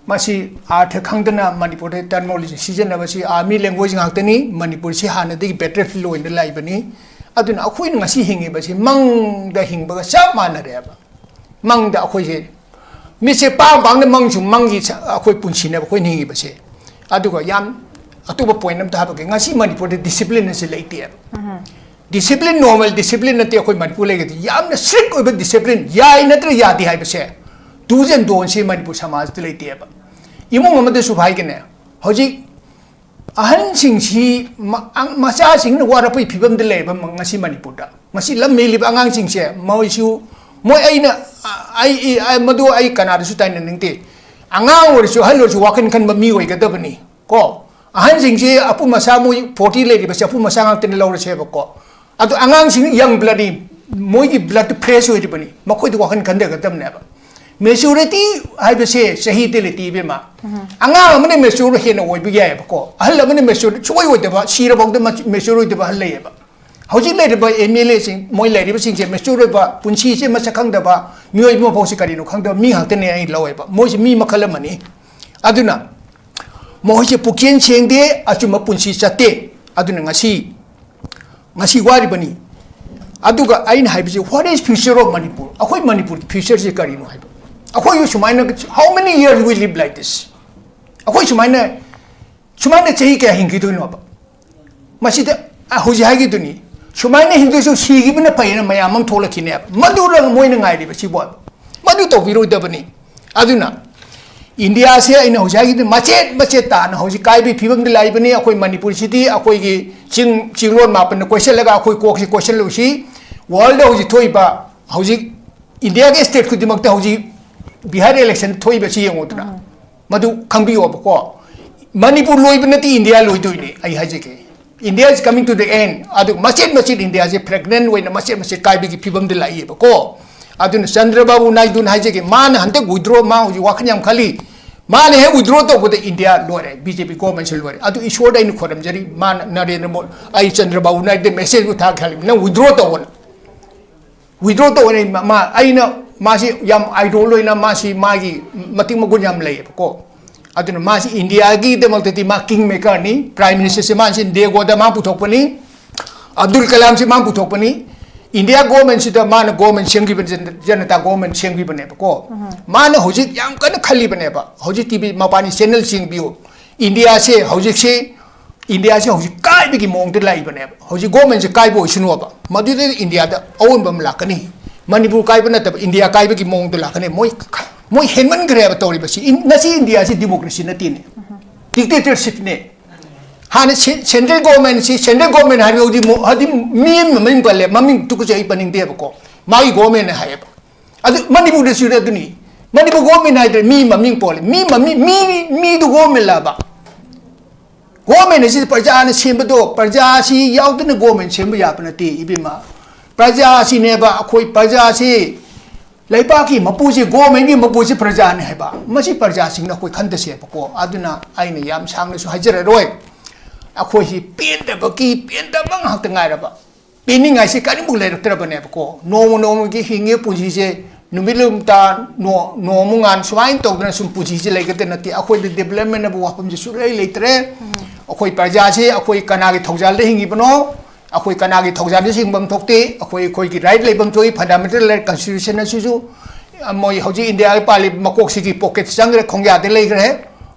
ꯃꯁꯤ ꯑꯥꯔꯊ ꯈꯪꯗꯅ ꯃꯅꯤꯄꯨꯔꯗ ꯇꯔꯃꯤꯅꯣꯂꯣꯖꯤ ꯁꯤꯖꯤꯟꯅꯕꯁꯤ ꯑꯥꯔꯃꯤ ꯂꯦꯡꯒ꯭ꯋꯦꯖ ꯉꯥꯛꯇꯅꯤ꯫ ꯃꯅꯤꯄꯨꯔꯁꯤ ꯍꯥꯟꯅꯗꯒꯤ ꯕꯦꯇꯜꯐꯤꯜꯗ ꯑꯣꯏꯅ ꯂꯥꯛꯏꯕꯅꯤ꯫ ꯑꯗꯨꯅ ꯑꯩꯈꯣꯏꯅ ꯉꯁꯤ ꯍꯤꯡꯉꯤꯕꯁꯤ ꯃꯪꯗ ꯍꯤꯡꯕꯒ ꯆꯞ ꯃꯥꯟꯅꯔꯦꯕ꯫ ꯃꯪꯗ ꯑꯩꯈꯣꯏꯁꯦ ꯃꯤꯠꯁꯦ ꯄꯥꯡ ꯄꯥꯡꯅ ꯃꯪꯁꯨ ꯃꯪꯒꯤ ꯁ-, ꯑꯩꯈꯣꯏ ꯄꯨꯟꯁꯤꯅꯦꯕ ꯑꯩꯈꯣꯏꯅ ꯍꯤꯡꯉꯤꯕꯁꯦ꯫ ꯑꯗꯨꯒ ꯌꯥꯝ ꯑꯇꯣꯞꯄ ꯄꯣꯏꯟ ꯑꯝꯇ ꯍꯥꯞꯄꯛꯀꯦ꯫ ꯉꯁꯤ ꯃꯅꯤꯄꯨꯔꯗ ꯗꯤꯁꯤꯄ꯭ꯂꯤꯟ ꯑꯁꯤ ꯂꯩꯇꯦꯕ꯫ ꯗꯤꯁꯤꯄ꯭ꯂꯤꯟ, ꯅꯣꯔꯃꯦꯜ ꯗꯤꯁꯤꯄ꯭ꯂꯤꯟ ꯅꯠꯇꯦ ꯑꯩꯈꯣꯏ ꯃꯅꯤꯄꯨꯔ ꯂꯩꯒꯗꯤ꯫ ꯌꯥꯝꯅ ꯁ꯭ꯇ꯭ꯔꯤꯛ ꯑꯣꯏꯕ ꯗꯤꯁꯤꯄ꯭ꯂꯤꯟ, ꯌꯥꯏ ꯅꯠꯇ꯭ꯔ ꯌꯥꯗꯦ ꯍꯥꯏꯕꯁꯦ, ꯗꯨꯁ ꯑꯦꯟ ꯗꯣꯟꯁꯤ ꯃꯅꯤꯄꯨꯔ ꯁꯃꯥꯖꯇ ꯂꯩꯇꯦꯕ꯫ ꯏꯃꯨꯡ ꯑꯃꯗꯁꯨ ꯍꯥꯏꯒꯅꯦ, ꯍꯧꯖꯤꯛ ꯑꯍꯟꯁꯤꯡꯁꯤ ꯃ-, ꯑꯪ-, ꯃꯆꯥꯁꯤꯡꯅ ꯋꯥꯔꯛꯄꯒꯤ ꯐꯤꯕꯝꯗ ꯂꯩꯌꯦꯕ ꯃ-, ꯉꯁꯤ ꯃꯅꯤꯄꯨꯔꯗ꯫ ꯉꯁꯤ ꯂꯝ ꯍꯦꯜꯂꯤꯕ ꯑꯉꯥꯡꯁꯤꯡꯁꯦ, ꯃꯣꯏꯁꯨ, ꯃꯣꯏ ꯑꯩꯅ, ꯑ-, ꯑꯩ, ꯑꯩ, ꯑꯩ, ꯃꯗꯨ ꯑꯩ ꯀꯅꯥꯗꯁꯨ ꯇꯥꯏꯅꯅꯤꯡꯗꯦ꯫ ꯑꯉꯥꯡ ꯑꯣꯏꯔꯁꯨ, ꯑꯍꯜ ꯑꯣꯏꯔꯁꯨ ꯋꯥꯈꯜ ꯈꯟꯕ ꯃꯤ ꯑꯣꯏꯒꯗꯕꯅꯤ ꯀꯣ꯫ ꯑꯍꯟꯁꯤꯡꯁꯤ ꯑꯄꯨ ꯃꯁꯥ ꯃꯣꯏ ꯐꯣꯔꯇꯤ ꯂꯩꯔꯤꯕꯁꯦ ꯑꯄꯨ ꯃꯁꯥ ꯉꯥꯛꯇꯅꯤ ꯂꯧꯔꯁꯦꯕꯀꯣ꯫ ꯑꯗꯣ ꯑꯉꯥꯡꯁꯤꯡ ꯌꯪ ꯕ꯭ꯂꯗꯅꯤ, ꯃꯣꯏꯒꯤ ꯕ꯭ꯂꯗꯇꯨ ꯐ꯭ꯔꯦꯁ ꯑꯣꯏꯔꯤꯕꯅꯤ, ꯃꯈꯣꯏꯗ ꯋꯥꯈꯜ ꯈꯟꯊꯒꯗꯕꯅꯦꯕ꯫ ꯃꯦꯆꯨꯔꯤꯇꯤ ꯍꯥꯏꯕꯁꯦ ꯆꯍꯤꯗ ꯂꯩꯇꯦ ꯏꯕꯦꯝꯃ꯫ ꯑꯉꯥꯡ ꯑꯃꯅ ꯃꯦꯆꯨꯔ ꯍꯦꯟꯅ ꯑꯣꯏꯕ ꯌꯥꯏꯑꯕꯀꯣ, ꯑꯍꯜ ꯑꯃꯅ ꯃꯦꯆꯨꯔ ꯁꯨꯡꯑꯣꯏ ꯑꯣꯏꯗꯕ, ꯁꯤꯔꯐꯥꯎꯗ ꯃꯆ-, ꯃꯦꯆꯨꯔ ꯑꯣꯏꯗꯕ ꯑꯍꯜ ꯂꯩꯌꯦꯕ꯫ ꯍꯧꯖꯤꯛ ꯂꯩꯔꯤꯕ ꯑꯦꯝ ꯑꯦꯜ ꯑꯦꯁꯤꯡ, ꯃꯣꯏ ꯂꯩꯔꯤꯕꯁꯤꯡꯁꯦ ꯃꯦꯆꯨꯔ ꯑꯣꯏꯕ, ꯄꯨꯟꯁꯤꯁꯦ ꯃꯁꯛ ꯈꯪꯗꯕ, ꯃꯤꯑꯣꯏꯕ ꯃꯄꯣꯛꯁꯦ ꯀꯔꯤꯅꯣ ꯈꯪꯗꯕ ꯃꯤ ꯉꯥꯛꯇꯅꯦ ꯑꯩ ꯂꯧꯋꯦꯕ꯫ ꯃꯣꯏꯁꯦ ꯃꯤ ꯃꯈꯜ ꯑꯃꯅꯤ꯫ ꯑꯗꯨꯅ ꯃꯈꯣꯏꯁꯦ ꯄꯨꯛꯆꯦꯜ ꯁꯦꯡꯗꯦ, ꯑꯆꯨꯝꯕ ꯄꯨꯟꯁꯤ ꯆꯠꯇꯦ꯫ ꯑꯗꯨꯅ ꯉꯁꯤ, ꯉꯁꯤ ꯋꯥꯔꯤꯕꯅꯤ꯫ ꯑꯗꯨꯒ ꯑꯩꯅ ꯍꯥꯏꯕꯁꯤ, what is future of Manipur? ꯑꯩꯈꯣꯏ ꯃꯅꯤꯄꯨꯔꯒꯤ future ꯁꯤ ꯀꯔꯤꯅꯣ ꯍꯥꯏꯕ꯫ ꯑꯩꯈꯣꯏꯁꯨ ꯁꯨꯃꯥꯏꯅ, how many years we live like this? ꯑꯩꯈꯣꯏ ꯁꯨꯃꯥꯏꯅ, ꯁꯨꯃꯥꯏꯅ ꯆꯍꯤ ꯀꯌꯥ ꯍꯤꯡꯈꯤꯗꯣꯏꯅꯣꯕ? ꯃꯁꯤꯗ, ꯑ, ꯍꯧꯖꯤꯛ ꯍꯥꯏꯈꯤꯗꯨꯅꯤ, ꯁꯨꯃꯥꯏꯅ ꯍꯤꯡꯗꯣꯏꯁꯨ ꯁꯤꯈꯤꯕꯅ ꯐꯩꯌꯦꯅ ꯃꯌꯥꯝ ꯑꯃ ꯊꯣꯛꯂꯛꯈꯤꯅꯦꯕ꯫ ꯃꯗꯨꯔ ꯃꯣꯏꯅ ꯉꯥꯏꯔꯤꯕꯁꯤꯕꯨ? ꯃꯗꯨ ꯇꯧꯕꯤꯔꯣꯏꯗꯕꯅꯤ꯫ ꯑꯗꯨꯅ ꯏꯟꯗꯤꯌꯥꯁꯦ ꯑꯩꯅ ꯍꯧꯖꯤꯛ ꯍꯥꯏꯈꯤꯗꯨꯅꯤ, ꯃꯆꯦꯠ ꯃꯆꯦꯠ ꯇꯥꯅ ꯍꯧꯖꯤꯛ ꯀꯥꯏꯕꯒꯤ ꯐꯤꯕꯝꯗ ꯂꯥꯛꯏꯕꯅꯤ꯫ ꯑꯩꯈꯣꯏ ꯃꯅꯤꯄꯨꯔꯁꯤꯗꯤ ꯑꯩꯈꯣꯏꯒꯤ ꯆꯤꯡ, ꯆꯤꯡꯂꯣꯟ ꯃꯥꯄꯟꯅ ꯀꯣꯏꯁꯤꯜꯂꯒ ꯑꯩꯈꯣꯏ ꯀꯣꯛꯁꯤ ꯀꯣꯏꯁꯤꯜꯂꯨꯁꯤ꯫ World ꯍꯧꯖꯤꯛ ꯊꯣꯛꯏꯕ, ꯍꯧꯖꯤꯛ ꯏꯟꯗꯤꯌꯥꯒꯤ state ꯈꯨꯗꯤꯡꯃꯛꯇ ꯍꯧꯖꯤꯛ ꯕꯤꯍꯥꯔ election ꯊꯣꯛꯏꯕꯁꯤ ꯌꯦꯡꯉꯨꯗꯅ꯫ ꯎꯝ꯫ ꯃꯗꯨ ꯈꯪꯕꯤꯌꯣꯕꯀꯣ꯫ ꯃꯅꯤꯄꯨꯔ ꯂꯣꯏꯕ ꯅꯠꯇꯦ, ꯏꯟꯗꯤꯌꯥ ꯂꯣꯏꯗꯣꯏꯅꯤ, ꯑꯩ ꯍꯥꯏꯖꯒꯦ꯫ India is coming to the end꯫ ꯑꯗꯨ ꯃꯆꯦꯠ ꯃꯆꯦꯠ ꯏꯟꯗꯤꯌꯥꯁꯦ fragment ꯑꯣꯏꯅ ꯃꯆꯦꯠ ꯃꯆꯦꯠ ꯀꯥꯏꯕꯒꯤ ꯐꯤꯕꯝꯗ ꯂꯥꯛꯏꯌꯦꯕꯀꯣ꯫ ꯑꯗꯨꯅ ꯆꯟꯗ꯭ꯔꯕꯥꯕꯨ ꯅꯥꯏꯗꯨꯅ ꯍꯥꯏꯖꯒꯦ, ꯃꯥꯅ ꯍꯟꯗꯛ withdraw, ꯃꯥ ꯍꯧꯖꯤꯛ ꯋꯥꯈꯜ ꯌꯥꯝ ꯈꯜꯂꯤ꯫ ꯃꯥꯅ ꯍꯦꯛ withdraw ꯇꯧꯕꯗ ꯏꯟꯗꯤꯌꯥ ꯂꯣꯏꯔꯦ, ꯕꯤ ꯖꯦ ꯄꯤ government ꯁꯨ ꯂꯣꯏꯔꯦ꯫ ꯑꯗꯨ ꯏꯁꯣꯔꯗ ꯑꯩꯅ ꯈꯣꯏꯔꯝꯖꯔꯤ, ꯃꯥꯅ, ꯅꯔꯦꯟꯗ꯭ꯔ ꯃꯣꯗꯤ, ꯑꯩ ꯆꯟꯗ꯭ꯔꯕꯥꯕꯨ ꯅꯥꯏꯗꯨꯗ message ꯕꯨ ꯊꯥꯈ꯭ꯔꯦ, ꯅꯪ withdraw ꯇꯧꯑꯣꯅ꯫ Withdraw ꯇꯧꯑꯣꯅ꯫ ꯃꯥ, ꯑꯩꯅ, ꯃꯥꯁꯤ ꯌꯥꯝ idol ꯑꯣꯏꯅ, ꯃꯥꯁꯤ ꯃꯥꯒꯤ ꯃꯇꯤꯛ ꯃꯒꯨꯟ ꯌꯥꯝ ꯂꯩꯌꯦꯕꯀꯣ꯫ ꯑꯗꯨꯅ ꯃꯥꯁꯤ ꯏꯟꯗꯤꯌꯥꯒꯤꯗꯃꯛꯇꯗꯤ ꯃꯥ king maker ꯅꯤ, prime minister ꯁꯦ ꯃꯥꯁꯤ ꯅꯦꯍꯔꯨꯗ ꯃꯥ ꯄꯨꯊꯣꯛꯄꯅꯤ, ꯑꯕꯗꯨꯜ ꯀꯂꯥꯝꯁꯤ ꯃꯥ ꯄꯨꯊꯣꯛꯄꯅꯤ꯫ ꯏꯟꯗꯤꯌꯥ government ꯁꯤꯗ ꯃꯥꯅ government ꯁꯦꯝꯈꯤꯕ, ꯖꯅ-, ꯖꯅꯇꯥ government ꯁꯦꯝꯈꯤꯕꯅꯦꯕꯀꯣ꯫ ꯎꯝ꯫ ꯃꯥꯅ ꯍꯧꯖꯤꯛ ꯌꯥꯝ ꯀꯟꯅ ꯈꯜꯂꯤꯕꯅꯦꯕ, ꯍꯧꯖꯤꯛ ꯇꯤ ꯚꯤ ꯃꯄꯥꯟꯒꯤ channel ꯁꯤꯡ ꯌꯦꯡꯕꯤꯌꯨ, ꯏꯟꯗꯤꯌꯥꯁꯦ ꯍꯧꯖꯤꯛꯁꯤ, ꯏꯟꯗꯤꯌꯥꯁꯦ ꯍꯧꯖꯤꯛ ꯀꯥꯏꯕꯒꯤ ꯃꯑꯣꯡꯗ ꯂꯥꯛꯏꯕꯅꯦꯕ꯫ ꯍꯧꯖꯤꯛ government ꯁꯦ ꯀꯥꯏꯕ ꯑꯣꯏꯁꯅꯨꯕ, ꯃꯗꯨꯗ ꯏꯟꯗꯤꯌꯥꯗ ꯑꯑꯣꯟꯕ ꯑꯃ ꯂꯥꯛꯀꯅꯤ꯫ ꯃꯅꯤꯄꯨꯔ ꯀꯥꯏꯕ ꯅꯠꯇꯕ, ꯏꯟꯗꯤꯌꯥ ꯀꯥꯏꯕꯒꯤ ꯃꯑꯣꯡꯗ ꯂꯥꯛꯀꯅꯤ꯫ ꯃꯣꯏ, ꯃꯣꯏ ꯍꯦꯟꯃꯟꯈ꯭ꯔꯦꯕ ꯇꯧꯔꯤꯕꯁꯤ꯫ ꯏꯟ-, ꯉꯁꯤ ꯏꯟꯗꯤꯌꯥꯁꯤ democracy ꯅꯠꯇꯦꯅꯦ, dictatorship ꯅꯦ꯫ ꯍꯥꯟꯅ ꯁꯦ-, central government ꯁꯤ, central government ꯍꯥꯏꯕ ꯍꯧꯖꯤꯛ ꯃꯣ-, ꯍꯧꯖꯤꯛ ꯃꯤ ꯑꯃ ꯃꯃꯤꯡ ꯄꯜꯂꯦ, ꯃꯃꯤꯡ ꯇꯨꯀꯠꯆꯩ, ꯑꯩ ꯄꯟꯅꯤꯡꯗꯦꯕꯀꯣ, ꯃꯥꯒꯤ government ꯅ ꯍꯥꯏꯌꯦꯕ꯫ ꯑꯗꯨ ꯃꯅꯤꯄꯨꯔꯗꯁꯨ ꯑꯗꯨꯅꯤ꯫ ꯃꯅꯤꯄꯨꯔ government ꯍꯥꯏꯗ꯭ꯔꯦ, ꯃꯤ ꯃꯃꯤꯡ ꯄꯣꯜꯂꯦ꯫ ꯃꯤ ꯃꯃꯤꯡ, ꯃꯤ, ꯃꯤꯗꯨ government ꯂꯥꯕ? Government ꯑꯁꯤ ꯄ꯭ꯔꯖꯥꯅ ꯁꯦꯝꯕꯗꯣ, ꯄ꯭ꯔꯖꯥꯁꯤ ꯌꯥꯎꯗꯅ government ꯁꯦꯝꯕ ꯌꯥꯕ ꯅꯠꯇꯦ, ꯏꯕꯦꯝꯃ꯫ ꯄ꯭ꯔꯖꯥꯁꯤꯅꯦꯕ, ꯑꯩꯈꯣꯏ ꯄ꯭ꯔꯖꯥꯁꯤ, ꯂꯩꯕꯥꯛꯀꯤ ꯃꯄꯨꯁꯤ, government ꯀꯤ ꯃꯄꯨꯁꯤ ꯄ꯭ꯔꯖꯥꯅꯤ ꯍꯥꯏꯕ꯫ ꯃꯁꯤ ꯄ꯭ꯔꯖꯥꯁꯤꯡꯅ ꯑꯩꯈꯣꯏ ꯈꯟꯗꯁꯦꯕꯀꯣ꯫ ꯑꯗꯨꯅ ꯑꯩꯅ ꯌꯥꯝ ꯁꯥꯡꯅꯁꯨ ꯍꯥꯏꯖꯔꯔꯣꯏ꯫ ꯑꯩꯈꯣꯏꯁꯤ ꯄꯦꯟꯗꯕꯒꯤ ꯄꯦꯟꯗꯕ ꯉꯥꯛꯇ ꯉꯥꯏꯔꯕ꯫ ꯄꯦꯟꯅꯤꯡꯉꯥꯏꯁꯤ ꯀꯔꯤꯃꯨꯛ ꯂꯩꯔꯛꯇ꯭ꯔꯕꯅꯦꯕꯀꯣ꯫ ꯅꯣꯡꯃ ꯅꯣꯡꯃꯒꯤ ꯍꯤꯡꯉꯤꯕ ꯄꯨꯟꯁꯤꯁꯦ ꯅꯨꯃꯤꯠ ꯂꯨꯝꯇ ꯅꯣ-, ꯅꯣꯡꯃ ꯉꯥꯟ ꯁꯨꯃꯥꯏꯅ ꯇꯧꯗꯅ ꯁꯨꯝ ꯄꯨꯟꯁꯤꯁꯦ ꯂꯩꯒꯗꯕ ꯅꯠꯇꯦ꯫ ꯑꯩꯈꯣꯏꯗ development ꯍꯥꯏꯕ ꯋꯥꯐꯝꯁꯦ ꯁꯨꯛꯂꯩ ꯂꯩꯇ꯭ꯔꯦ꯫ ꯑꯩꯈꯣꯏ ꯄ꯭ꯔꯖꯥꯁꯦ ꯑꯩꯈꯣꯏ ꯀꯅꯥꯒꯤ ꯊꯧꯖꯥꯜꯗ ꯍꯤꯡꯉꯤꯕꯅꯣ? ꯑꯩꯈꯣꯏ ꯀꯅꯥꯒꯤ ꯊꯧꯖꯥꯜꯗ ꯍꯤꯡꯐꯝ ꯊꯣꯛꯇꯦ? ꯑꯩꯈꯣꯏ, ꯑꯩꯈꯣꯏꯒꯤ right ꯂꯩꯐꯝ ꯊꯣꯛꯏ, fundamental right constitution ꯑꯁꯤꯁꯨ, ꯑ, ꯃꯣꯏ ꯍꯧꯖꯤꯛ ꯏꯟꯗꯤꯌꯥꯒꯤ ꯄꯥꯜꯂꯤꯕ ꯃꯀꯣꯛꯁꯤꯒꯤ pocket ꯆꯪꯈ꯭ꯔꯦ, ꯈꯣꯡꯌꯥꯗ ꯂꯩꯈ꯭ꯔꯦ꯫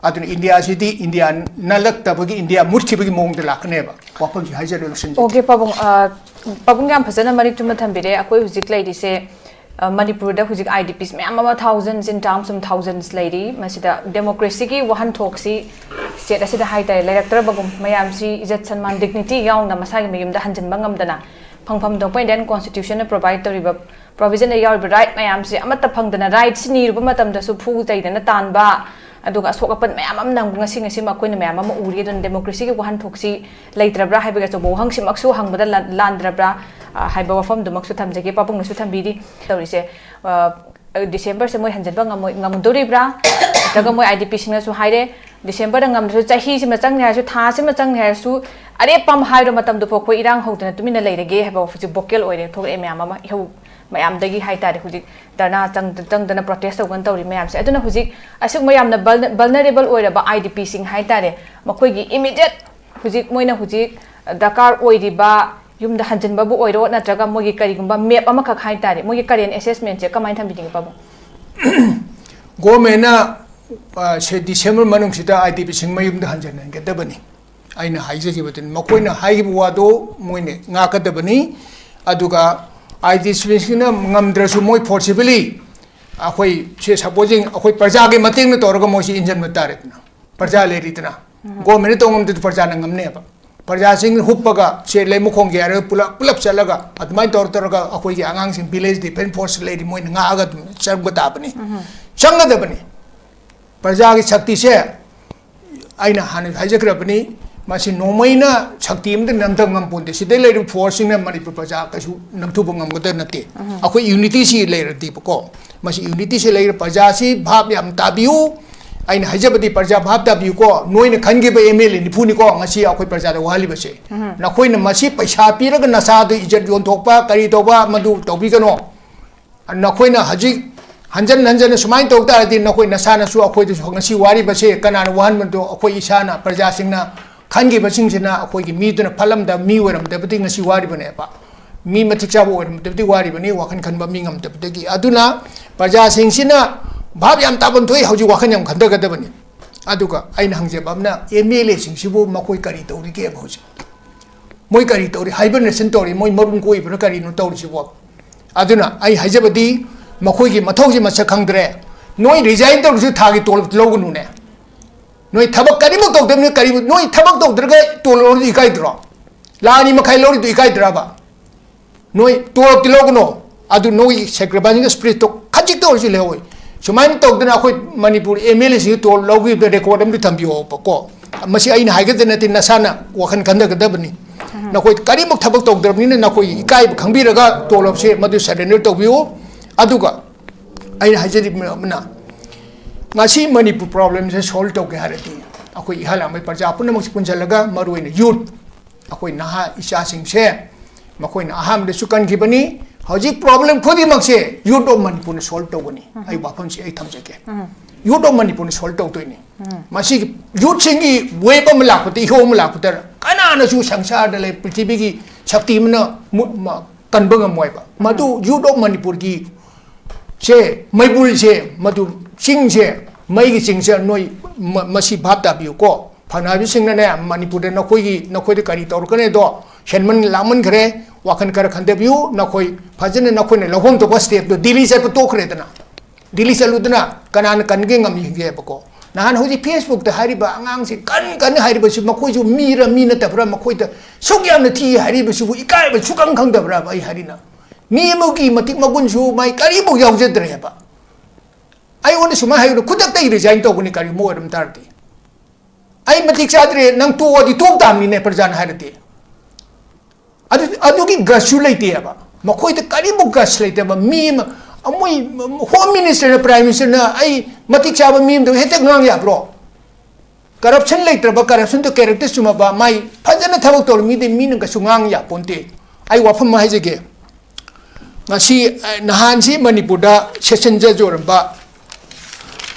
ꯑꯗꯨꯅ ꯏꯟꯗꯤꯌꯥꯁꯤꯗꯤ ꯏꯟꯗꯤꯌꯥ ꯅꯠꯂꯛꯇꯕꯒꯤ, ꯏꯟꯗꯤꯌꯥ ꯃꯨꯠꯈꯤꯕꯒꯤ ꯃꯑꯣꯡꯗ ꯂꯥꯛꯀꯅꯦꯕ꯫ ꯋꯥꯐꯝꯁꯤ ꯍꯥꯏꯖꯔꯦ, ꯂꯣꯏꯁꯤꯟꯖꯔꯦ꯫ OK, ꯄꯥꯕꯨꯡ, ꯑ, ꯄꯥꯕꯨꯡ ꯌꯥꯝ ꯐꯖꯅ ꯃꯔꯤꯛ ꯆꯨꯝꯅ ꯊꯝꯕꯤꯔꯦ꯫ ꯑꯩꯈꯣꯏ ꯍꯧꯖꯤꯛ ꯂꯩꯔꯤꯁꯦ, ꯑ, ꯃꯅꯤꯄꯨꯔꯗ ꯍꯧꯖꯤꯛ IDPs ꯃꯌꯥꯝ ꯑꯃ, thousands in terms of thousands ꯂꯩꯔꯤ꯫ ꯃꯁꯤꯗ democracyꯒꯤ ꯋꯥꯍꯟꯊꯣꯛꯁꯤ state ꯑꯁꯤꯗ ꯍꯥꯏꯇꯥꯔꯦ, ꯂꯩꯔꯛꯇ꯭ꯔꯕꯒꯨꯝ, ꯃꯌꯥꯝꯁꯤ ꯏꯖꯠ ꯁꯟꯃꯥꯟ, dignity ꯌꯥꯎꯅ ꯃꯁꯥꯒꯤ ꯃꯌꯨꯝꯗ ꯍꯟꯖꯤꯟꯕ ꯉꯝꯗꯅ, ꯐꯪꯐꯝ ꯊꯣꯛꯄ Indian constitutionꯅ provide ꯇꯧꯔꯤꯕ provisionꯗ ꯌꯥꯎꯔꯤꯕ right ꯃꯌꯥꯝꯁꯤ ꯑꯃꯠꯇ ꯐꯪꯗꯅ, rightꯁꯤ ꯅꯤꯔꯨꯕ ꯃꯇꯝꯗꯁꯨ ꯐꯨ ꯆꯩꯗꯅ ꯇꯥꯟꯕ, ꯑꯗꯨꯒ ꯑꯁꯣꯛ ꯑꯄꯟ ꯃꯌꯥꯝ ꯑꯃ ꯅꯪ-, ꯉꯁꯤ, ꯉꯁꯤꯃꯛ ꯑꯩꯈꯣꯏꯅ ꯃꯌꯥꯝ ꯑꯃ ꯎꯔꯤ꯫ ꯑꯗꯨꯅ democracyꯒꯤ ꯋꯥꯍꯟꯊꯣꯛꯁꯤ ꯂꯩꯇ꯭ꯔꯕ꯭ꯔꯥ ꯍꯥꯏꯕꯒꯤ ꯑꯆꯧꯕ ꯋꯥꯍꯪꯁꯤꯃꯛꯁꯨ ꯍꯪꯕꯗ ꯂꯥꯟ-, ꯂꯥꯟꯗ꯭ꯔꯕ꯭ꯔꯥ, ꯑ, ꯍꯥꯏꯕ ꯋꯥꯐꯝꯗꯨꯃꯛꯁꯨ ꯊꯝꯖꯒꯦ꯫ ꯄꯥꯕꯨꯡꯅꯁꯨ ꯊꯝꯕꯤꯔꯤ ꯇꯧꯔꯤꯁꯦ꯫ ꯑ, Decemberꯁꯦ ꯃꯣꯏ ꯍꯟꯖꯤꯟꯕ ꯉꯝꯃꯣꯏ-, ꯉꯝꯗꯣꯔꯤꯕ꯭ꯔꯥ? ꯅꯠꯇ꯭ꯔꯒ ꯃꯣꯏ IDPꯁꯤꯡꯅꯁꯨ ꯍꯥꯏꯔꯦ, Decemberꯗ ꯉꯝꯗ꯭ꯔꯁꯨ, ꯆꯍꯤꯁꯤꯃ ꯆꯪꯅꯤ ꯍꯥꯏꯔꯁꯨ, ꯊꯥꯁꯤꯃ ꯆꯪꯅꯤ ꯍꯥꯏꯔꯁꯨ, ꯑꯔꯦꯞꯄ ꯑꯃ ꯍꯥꯏꯔꯣ, ꯃꯇꯝꯗꯨ ꯐꯥꯎ ꯑꯩꯈꯣꯏ ꯏꯔꯥꯡ ꯍꯧꯗꯅ ꯇꯨꯃꯤꯟꯅ ꯂꯩꯔꯒꯦ ꯍꯥꯏꯕ ꯍꯧꯖꯤꯛ vocal ꯑꯣꯏꯔꯦ, ꯊꯣꯛꯂꯛꯑꯦ ꯃꯌꯥꯝ ꯑꯃ꯫ ꯏꯍꯧ ꯃꯌꯥꯝꯗꯒꯤ ꯍꯥꯏꯇꯥꯔꯦ, ꯍꯧꯖꯤꯛ ꯙꯔꯅꯥ ꯆꯪ-, ꯆꯪꯗꯅ protest ꯇꯧꯗꯅ ꯇꯧꯔꯤ ꯃꯌꯥꯝꯁꯦ꯫ ꯑꯗꯨꯅ ꯍꯧꯖꯤꯛ ꯑꯁꯤꯒꯨꯝꯕ ꯌꯥꯝꯅ vulner-, vulnerable ꯑꯣꯏꯔꯕ IDPꯁꯤꯡ ꯍꯥꯏꯇꯥꯔꯦ, ꯃꯈꯣꯏꯒꯤ immediate ꯍꯧꯖꯤꯛ ꯃꯣꯏꯅ ꯍꯧꯖꯤꯛ ꯗꯔꯀꯥꯔ ꯑꯣꯏꯔꯤꯕ ꯌꯨꯝꯗ ꯍꯟꯖꯤꯟꯕꯕꯨ ꯑꯣꯏꯔꯣ, ꯅꯠꯇ꯭ꯔꯒ ꯃꯣꯏꯒꯤ ꯀꯔꯤꯒꯨꯝꯕ map ꯑꯃꯈꯛ ꯍꯥꯏꯇꯥꯔꯦ, ꯃꯣꯏꯒꯤ current assessmentꯁꯦ ꯀꯃꯥꯏꯅ ꯊꯝꯕꯤꯅꯤꯡꯉꯤ, ꯄꯥꯕꯨꯡ? Governmentꯅ, ꯑ, ꯁꯦ, December ꯃꯅꯨꯡꯁꯤꯗ IDPꯁꯤꯡ ꯃꯌꯨꯝꯗ ꯍꯟꯖꯤꯟꯍꯟꯒꯗꯕꯅꯤ꯫ ꯑꯩꯅ ꯍꯥꯏꯖꯈꯤꯕꯗꯨꯅꯤ, ꯃꯈꯣꯏꯅ ꯍꯥꯏꯈꯤꯕ ꯋꯥꯗꯣ ꯃꯣꯏꯅ ꯉꯥꯛꯀꯗꯕꯅꯤ꯫ ꯑꯗꯨꯒ IDPꯁꯤꯡꯅ ꯉꯝꯗ꯭ꯔꯁꯨ ꯃꯣꯏ forcibly ꯑꯩꯈꯣꯏ ꯁꯦ, supposing ꯑꯩꯈꯣꯏ ꯄ꯭ꯔꯖꯥꯒꯤ ꯃꯇꯦꯡꯅ ꯇꯧꯔꯒ ꯃꯣꯏꯁꯤ ꯏꯟꯖꯟꯕ ꯇꯥꯔꯦꯗꯅ, ꯄ꯭ꯔꯖꯥ ꯂꯩꯔꯤꯗꯅ꯫ Governmentꯅ ꯇꯧ ꯉꯝꯗ꯭ꯔꯗꯤ ꯄ꯭ꯔꯖꯥꯅ ꯉꯝꯅꯦꯕ꯫ ꯄ꯭ꯔꯖꯥꯁꯤꯡ ꯍꯨꯞꯄꯒ ꯁꯦ, ꯂꯩꯃꯈꯣꯡꯒꯤ ꯍꯥꯏꯔꯒ ꯄꯨꯂꯞ, ꯄꯨꯂꯞ ꯆꯠꯂꯒ ꯑꯗꯨꯃꯥꯏꯅ ꯇꯧꯔ, ꯇꯧꯔꯒ ꯑꯩꯈꯣꯏꯒꯤ ꯑꯉꯥꯡꯁꯤꯡ village defence force ꯂꯩꯔꯤ, ꯃꯣꯏꯅ ꯉꯥꯛꯑꯒ ꯑꯗꯨꯝ ꯆꯪꯕ ꯇꯥꯕꯅꯤ꯫ ꯆꯪꯒꯗꯕꯅꯤ꯫ ꯄ꯭ꯔꯖꯥꯒꯤ ꯁꯛꯇꯤꯁꯦ ꯑꯩꯅ ꯍꯥꯟꯅ ꯍꯥꯏꯖꯈ꯭ꯔꯕꯅꯤ, ꯃꯁꯤ ꯅꯣꯡꯃꯩꯅ ꯁꯛꯇꯤ ꯑꯃꯇ ꯅꯝꯊ ꯉꯝꯄꯣꯟꯇꯦ꯫ ꯁꯤꯗꯩ ꯂꯩꯔꯤꯕ forceꯁꯤꯡꯅ ꯃꯅꯤꯄꯨꯔ ꯄ꯭ꯔꯖꯥ ꯀꯩꯁꯨ ꯅꯝꯊꯨꯕ ꯉꯝꯒꯗꯕ ꯅꯠꯇꯦ꯫ ꯑꯩꯈꯣꯏ unityꯁꯤ ꯂꯩꯔꯗꯤꯕꯀꯣ, ꯃꯁꯤ unityꯁꯤ ꯂꯩꯔ, ꯄ꯭ꯔꯖꯥꯁꯤ ꯚꯥꯞ ꯌꯥꯝ ꯇꯥꯕꯤꯌꯨ꯫ ꯑꯩꯅ ꯍꯥꯏꯖꯕꯗꯤ ꯄ꯭ꯔꯖꯥ ꯚꯥꯞ ꯇꯥꯕꯤꯌꯨꯀꯣ, ꯅꯣꯏꯅ ꯈꯟꯈꯤꯕ MLA ꯅꯤꯐꯨꯅꯤꯀꯣ ꯉꯁꯤ ꯑꯩꯈꯣꯏ ꯄ꯭ꯔꯖꯥꯗ ꯋꯥꯍꯜꯂꯤꯕꯁꯦ꯫ ꯅꯈꯣꯏꯅ ꯃꯁꯤ ꯄꯩꯁꯥ ꯄꯤꯔꯒ ꯅꯁꯥꯗꯨ ꯏꯖꯠ ꯌꯣꯟꯊꯣꯛꯄ ꯀꯔꯤ ꯇꯧꯕ ꯃꯗꯨ ꯇꯧꯕꯤꯒꯅꯣ꯫ ꯅꯈꯣꯏꯅ ꯍꯧꯖꯤꯛ ꯍꯟꯖꯟ ꯍꯟꯖꯟꯅ ꯁꯨꯃꯥꯏꯅ ꯇꯧ ꯇꯥꯔꯗꯤ, ꯅꯈꯣꯏ ꯅꯁꯥꯅꯁꯨ ꯑꯩꯈꯣꯏꯗꯁꯨ ꯉꯁꯤ ꯋꯥꯔꯤꯕꯁꯦ ꯀꯅꯥꯅ ꯋꯥꯍꯟꯕꯗꯣ? ꯑꯩꯈꯣꯏ ꯏꯁꯥꯅ, ꯄ꯭ꯔꯖꯥꯁꯤꯡꯅ ꯈꯟꯈꯤꯕꯁꯤꯡꯁꯤꯅ ꯑꯩꯈꯣꯏꯒꯤ ꯃꯤꯗꯨꯅ ꯐꯠꯂꯝꯗꯕ ꯃꯤ ꯑꯣꯏꯔꯝꯗꯕꯗꯤ ꯉꯁꯤ ꯋꯥꯔꯤꯕꯅꯦꯕ꯫ ꯃꯤ ꯃꯇꯤꯛ ꯆꯥꯕ ꯑꯣꯏꯔꯝꯗꯕꯗꯤ ꯋꯥꯔꯤꯕꯅꯤ, ꯋꯥꯈꯜ ꯈꯟꯕ ꯃꯤ ꯉꯝꯗꯕꯗꯒꯤ꯫ ꯑꯗꯨꯅ ꯄ꯭ꯔꯖꯥꯁꯤꯡꯁꯤꯅ ꯚꯥꯞ ꯌꯥꯝ ꯇꯥꯐꯝ ꯊꯣꯛꯏ, ꯍꯧꯖꯤꯛ ꯋꯥꯈꯜ ꯌꯥꯝ ꯈꯟꯊꯒꯗꯕꯅꯤ꯫ ꯑꯗꯨꯒ ꯑꯩꯅ ꯍꯪꯖꯕ ꯑꯃꯅ, ꯑꯦꯝ ꯑꯦꯜ ꯑꯦꯁꯤꯡꯁꯤꯕꯨ ꯃꯈꯣꯏ ꯀꯔꯤ ꯇꯧꯔꯤꯒꯦꯕ ꯍꯧꯖꯤꯛ? ꯃꯣꯏ ꯀꯔꯤ ꯇꯧꯔꯤ? ꯍꯥꯏꯕꯔꯅꯦꯁꯟ ꯇꯧꯔꯤ? ꯃꯣꯏ ꯃꯔꯨꯝ ꯀꯣꯛꯏꯕ꯭ꯔꯥ? ꯀꯔꯤꯅꯣ ꯇꯧꯔꯤꯁꯤꯕꯣ? ꯑꯗꯨꯅ ꯑꯩ ꯍꯥꯏꯖꯕꯗꯤ, ꯃꯈꯣꯏꯒꯤ ꯃꯊꯧꯁꯤ ꯃꯁꯛ ꯈꯪꯗ꯭ꯔꯦ꯫ ꯅꯣꯏ ꯔꯤꯖꯥꯏꯟ ꯇꯧꯔꯁꯨ ꯊꯥꯒꯤ ꯇꯣꯂꯣꯞ ꯂꯧꯒꯅꯨꯅꯦ꯫ ꯅꯣꯏ ꯊꯕꯛ ꯀꯔꯤꯃꯨꯛ ꯇꯧꯗꯕꯅꯤ, ꯀꯔꯤ, ꯅꯣꯏ ꯊꯕꯛ ꯇꯧꯗ꯭ꯔꯒ ꯇꯣꯂꯣꯞ ꯂꯧꯔꯗꯤ ꯏꯀꯥꯏꯗ꯭ꯔꯣ? ꯂꯥꯛ ꯑꯅꯤ ꯃꯈꯥꯏ ꯂꯧꯔꯤꯗꯨ ꯏꯀꯥꯏꯗ꯭ꯔꯕ? ꯅꯣꯏ ꯇꯣꯂꯣꯞꯇꯤ ꯂꯧꯒꯅꯣ, ꯑꯗꯨ ꯅꯣꯏꯒꯤ ꯁꯦꯀ꯭ꯔꯤꯐꯥꯏꯁꯤꯡ ꯁ꯭ꯄꯤꯔꯤꯠꯇꯣ ꯈꯖꯤꯛꯇ ꯑꯣꯏꯔꯁꯨ ꯂꯩꯍꯧꯏ꯫ ꯁꯨꯃꯥꯏꯅ ꯇꯧꯗꯅ ꯑꯩꯈꯣꯏ ꯃꯅꯤꯄꯨꯔ ꯑꯦꯝ ꯑꯦꯜ ꯑꯦꯁꯤꯡꯁꯤ ꯇꯣꯂꯣꯞ ꯂꯧꯈꯤꯕꯗ ꯔꯦꯀꯣꯔꯗ ꯑꯃꯗꯤ ꯊꯝꯕꯤꯌꯣꯕꯀꯣ꯫ ꯃꯁꯤ ꯑꯩꯅ ꯍꯥꯏꯒꯗ ꯅꯠꯇꯦ, ꯅꯁꯥꯅ ꯋꯥꯈꯜ ꯈꯟꯊꯒꯗꯕꯅꯤ꯫ ꯅꯈꯣꯏ ꯀꯔꯤꯃꯨꯛ ꯊꯕꯛ ꯇꯧꯗ꯭ꯔꯕꯅꯤꯅ ꯅꯈꯣꯏꯒꯤ ꯏꯀꯥꯏꯕ ꯈꯪꯕꯤꯔꯒ ꯇꯣꯂꯣꯞꯁꯦ ꯃꯗꯨ ꯁꯔꯦꯟꯗꯔ ꯇꯧꯕꯤꯌꯨ꯫ ꯑꯗꯨꯒ ꯑꯩꯅ ꯍꯥꯏꯖꯔꯤꯕ ꯑꯃꯅ, ꯉꯁꯤ ꯃꯅꯤꯄꯨꯔ ꯄ꯭ꯔꯣꯕ꯭ꯂꯦꯝꯁꯦ ꯁꯣꯜꯕ ꯇꯧꯒꯦ ꯍꯥꯏꯔꯗꯤ, ꯑꯩꯈꯣꯏ ꯏꯍꯥ ꯂꯥꯡꯕꯩ ꯄ꯭ꯔꯖꯥ ꯄꯨꯝꯅꯃꯛꯁꯤ ꯄꯨꯟꯁꯤꯜꯂꯒ, ꯃꯔꯨꯑꯣꯏꯅ ꯌꯨꯠ, ꯑꯩꯈꯣꯏ ꯅꯍꯥ ꯏꯆꯥꯁꯤꯡꯁꯦ, ꯃꯈꯣꯏꯅ ꯑꯍꯥꯟꯕꯗꯁꯨ ꯀꯟꯈꯤꯕꯅꯤ꯫ ꯍꯧꯖꯤꯛ ꯄ꯭ꯔꯣꯕ꯭ꯂꯦꯝ ꯈꯨꯗꯤꯡꯃꯛꯁꯦ ꯌꯨꯠ ꯑꯣꯐ ꯃꯅꯤꯄꯨꯔꯅ ꯁꯣꯜꯕ ꯇꯧꯒꯅꯤ꯫ ꯑꯩ ꯋꯥꯐꯝꯁꯤ ꯑꯩ ꯊꯝꯖꯒꯦ꯫ ꯌꯨꯠ ꯑꯣꯐ ꯃꯅꯤꯄꯨꯔꯅ ꯁꯣꯜꯕ ꯇꯧꯗꯣꯏꯅꯤ꯫ ꯃꯁꯤꯒꯤ ꯌꯨꯠꯁꯤꯡꯒꯤ ꯋꯦꯕ ꯑꯃ ꯂꯥꯛꯄꯗ, ꯏꯍꯧ ꯑꯃ ꯂꯥꯛꯄꯗ, ꯀꯅꯥꯅꯁꯨ ꯁꯪꯁꯥꯔꯗ ꯂꯩ, ꯄ꯭ꯔꯤꯊꯤꯕꯤꯒꯤ ꯁꯛꯇꯤ ꯑꯃꯅ ꯃꯨ-, ꯃ-, ꯀꯟꯕ ꯉꯝꯃꯣꯏꯕ꯫ ꯃꯗꯨ ꯌꯨꯠ ꯑꯣꯐ ꯃꯅꯤꯄꯨꯔꯒꯤ ꯁꯦ, ꯃꯩꯕꯨꯜꯁꯦ, ꯃꯗꯨ ꯆꯤꯡꯁꯦ, ꯃꯩꯒꯤ ꯆꯤꯡꯁꯦ ꯅꯣꯏ ꯃ-, ꯃꯁꯤ ꯚꯥꯞ ꯇꯥꯕꯤꯌꯨꯀꯣ꯫ ꯐꯪꯅꯕꯁꯤꯡꯅꯅꯦ, ꯃꯅꯤꯄꯨꯔꯗ ꯅꯈꯣꯏꯒꯤ, ꯅꯈꯣꯏꯗ ꯀꯔꯤ ꯇꯧꯔꯛꯀꯅꯤꯗꯣ, ꯍꯦꯟꯃꯟ ꯂꯥꯡꯃꯟꯈ꯭ꯔꯦ, ꯋꯥꯈꯜ ꯈꯔ ꯈꯟꯊꯕꯤꯌꯨ꯫ ꯅꯈꯣꯏ ꯐꯖꯅ, ꯅꯈꯣꯏꯅ ꯂꯧꯐꯝ ꯊꯣꯛꯄ ꯁ꯭ꯇꯦꯞꯇꯣ, ꯗꯤꯜꯂꯤ ꯆꯠꯄ ꯇꯣꯛꯈ꯭ꯔꯦꯗꯅ, ꯗꯤꯜꯂꯤ ꯆꯠꯂꯨꯗꯅ ꯀꯅꯥꯅ ꯀꯟꯒꯦ ꯉꯝꯃꯤ ꯌꯦꯡꯒꯦꯕꯀꯣ꯫ ꯅꯍꯥꯟ ꯍꯧꯖꯤꯛ ꯐꯦꯁꯕꯨꯛꯇ ꯍꯥꯏꯔꯤꯕ ꯑꯉꯥꯡꯁꯦ ꯀꯟ ꯀꯟ ꯍꯥꯏꯔꯤꯕꯁꯤ, ꯃꯈꯣꯏꯁꯨ ꯃꯤꯔ ꯃꯤ ꯅꯠꯇꯕ꯭ꯔꯥ? ꯃꯈꯣꯏꯗ ꯁꯨꯛ ꯌꯥꯝꯅ ꯊꯤ ꯍꯥꯏꯔꯤꯕꯁꯤꯕꯨ ꯏꯀꯥꯏꯕ ꯁꯨꯛꯈꯪ ꯈꯪꯗꯕ꯭ꯔꯥꯕ? ꯑꯩ ꯍꯥꯏꯔꯤꯅ, ꯃꯤ ꯑꯃꯒꯤ ꯃꯇꯤꯛ ꯃꯒꯨꯟꯁꯨ ꯃꯥꯏ ꯀꯔꯤꯐꯥꯎ ꯌꯥꯎꯖꯗ꯭ꯔꯦꯕ꯫ ꯑꯩꯉꯣꯟꯗ ꯁꯨꯃꯥꯏꯅ ꯍꯥꯏꯒꯅꯨ, "ꯈꯨꯗꯛꯇ ꯑꯩ ꯔꯤꯖꯥꯏꯟ ꯇꯧꯒꯅꯤ, ꯀꯔꯤꯒꯨꯝꯕ ꯑꯣꯏꯔꯝ ꯇꯥꯔꯗꯤ꯫ ꯑꯩ ꯃꯇꯤꯛ ꯆꯥꯗ꯭ꯔꯦ, ꯅꯪ ꯇꯣꯛꯑꯗꯤ ꯇꯣꯛ ꯇꯥꯕꯅꯤꯅꯦ", ꯄ꯭ꯔꯖꯥꯅ ꯍꯥꯏꯔꯗꯤ꯫ ꯑꯗꯨ, ꯑꯗꯨꯒꯤ ꯒꯠꯁꯁꯨ ꯂꯩꯇꯦꯕ꯫ ꯃꯈꯣꯏꯗ ꯀꯔꯤꯃꯨꯛ ꯒꯠꯁ ꯂꯩꯇꯦꯕ꯫ ꯃꯤ ꯑꯃ, ꯃꯣꯏ ꯍꯣꯝ ꯃꯤꯅꯤꯁꯇꯔꯅ, ꯄ꯭ꯔꯥꯏꯝ ꯃꯤꯅꯤꯁꯇꯔꯅ ꯑꯩ ꯃꯇꯤꯛ ꯆꯥꯕ ꯃꯤ ꯑꯃꯗ ꯍꯦꯛꯇ ꯉꯥꯡ ꯌꯥꯕ꯭ꯔꯣ? ꯀꯔꯞꯁꯟ ꯂꯩꯇ꯭ꯔꯕ, ꯀꯔꯞꯁꯟꯗꯣ ꯀꯦꯔꯦꯛꯇꯔ ꯆꯨꯝꯃꯕ, ꯃꯥꯏ ꯐꯖꯅ ꯊꯕꯛ ꯇꯧꯔ ꯃꯤꯗꯤ ꯃꯤꯅ ꯀꯩꯁꯨ ꯉꯥꯡ ꯌꯥꯄꯣꯟꯇꯦ꯫ ꯑꯩ ꯋꯥꯐꯝ ꯑꯃ ꯍꯥꯏꯖꯒꯦ꯫ ꯉꯁꯤ, ꯑ, ꯅꯍꯥꯟꯁꯤ ꯃꯅꯤꯄꯨꯔꯗ ꯁꯦꯁꯟ ꯖꯖ ꯑꯣꯏꯔꯝꯕ,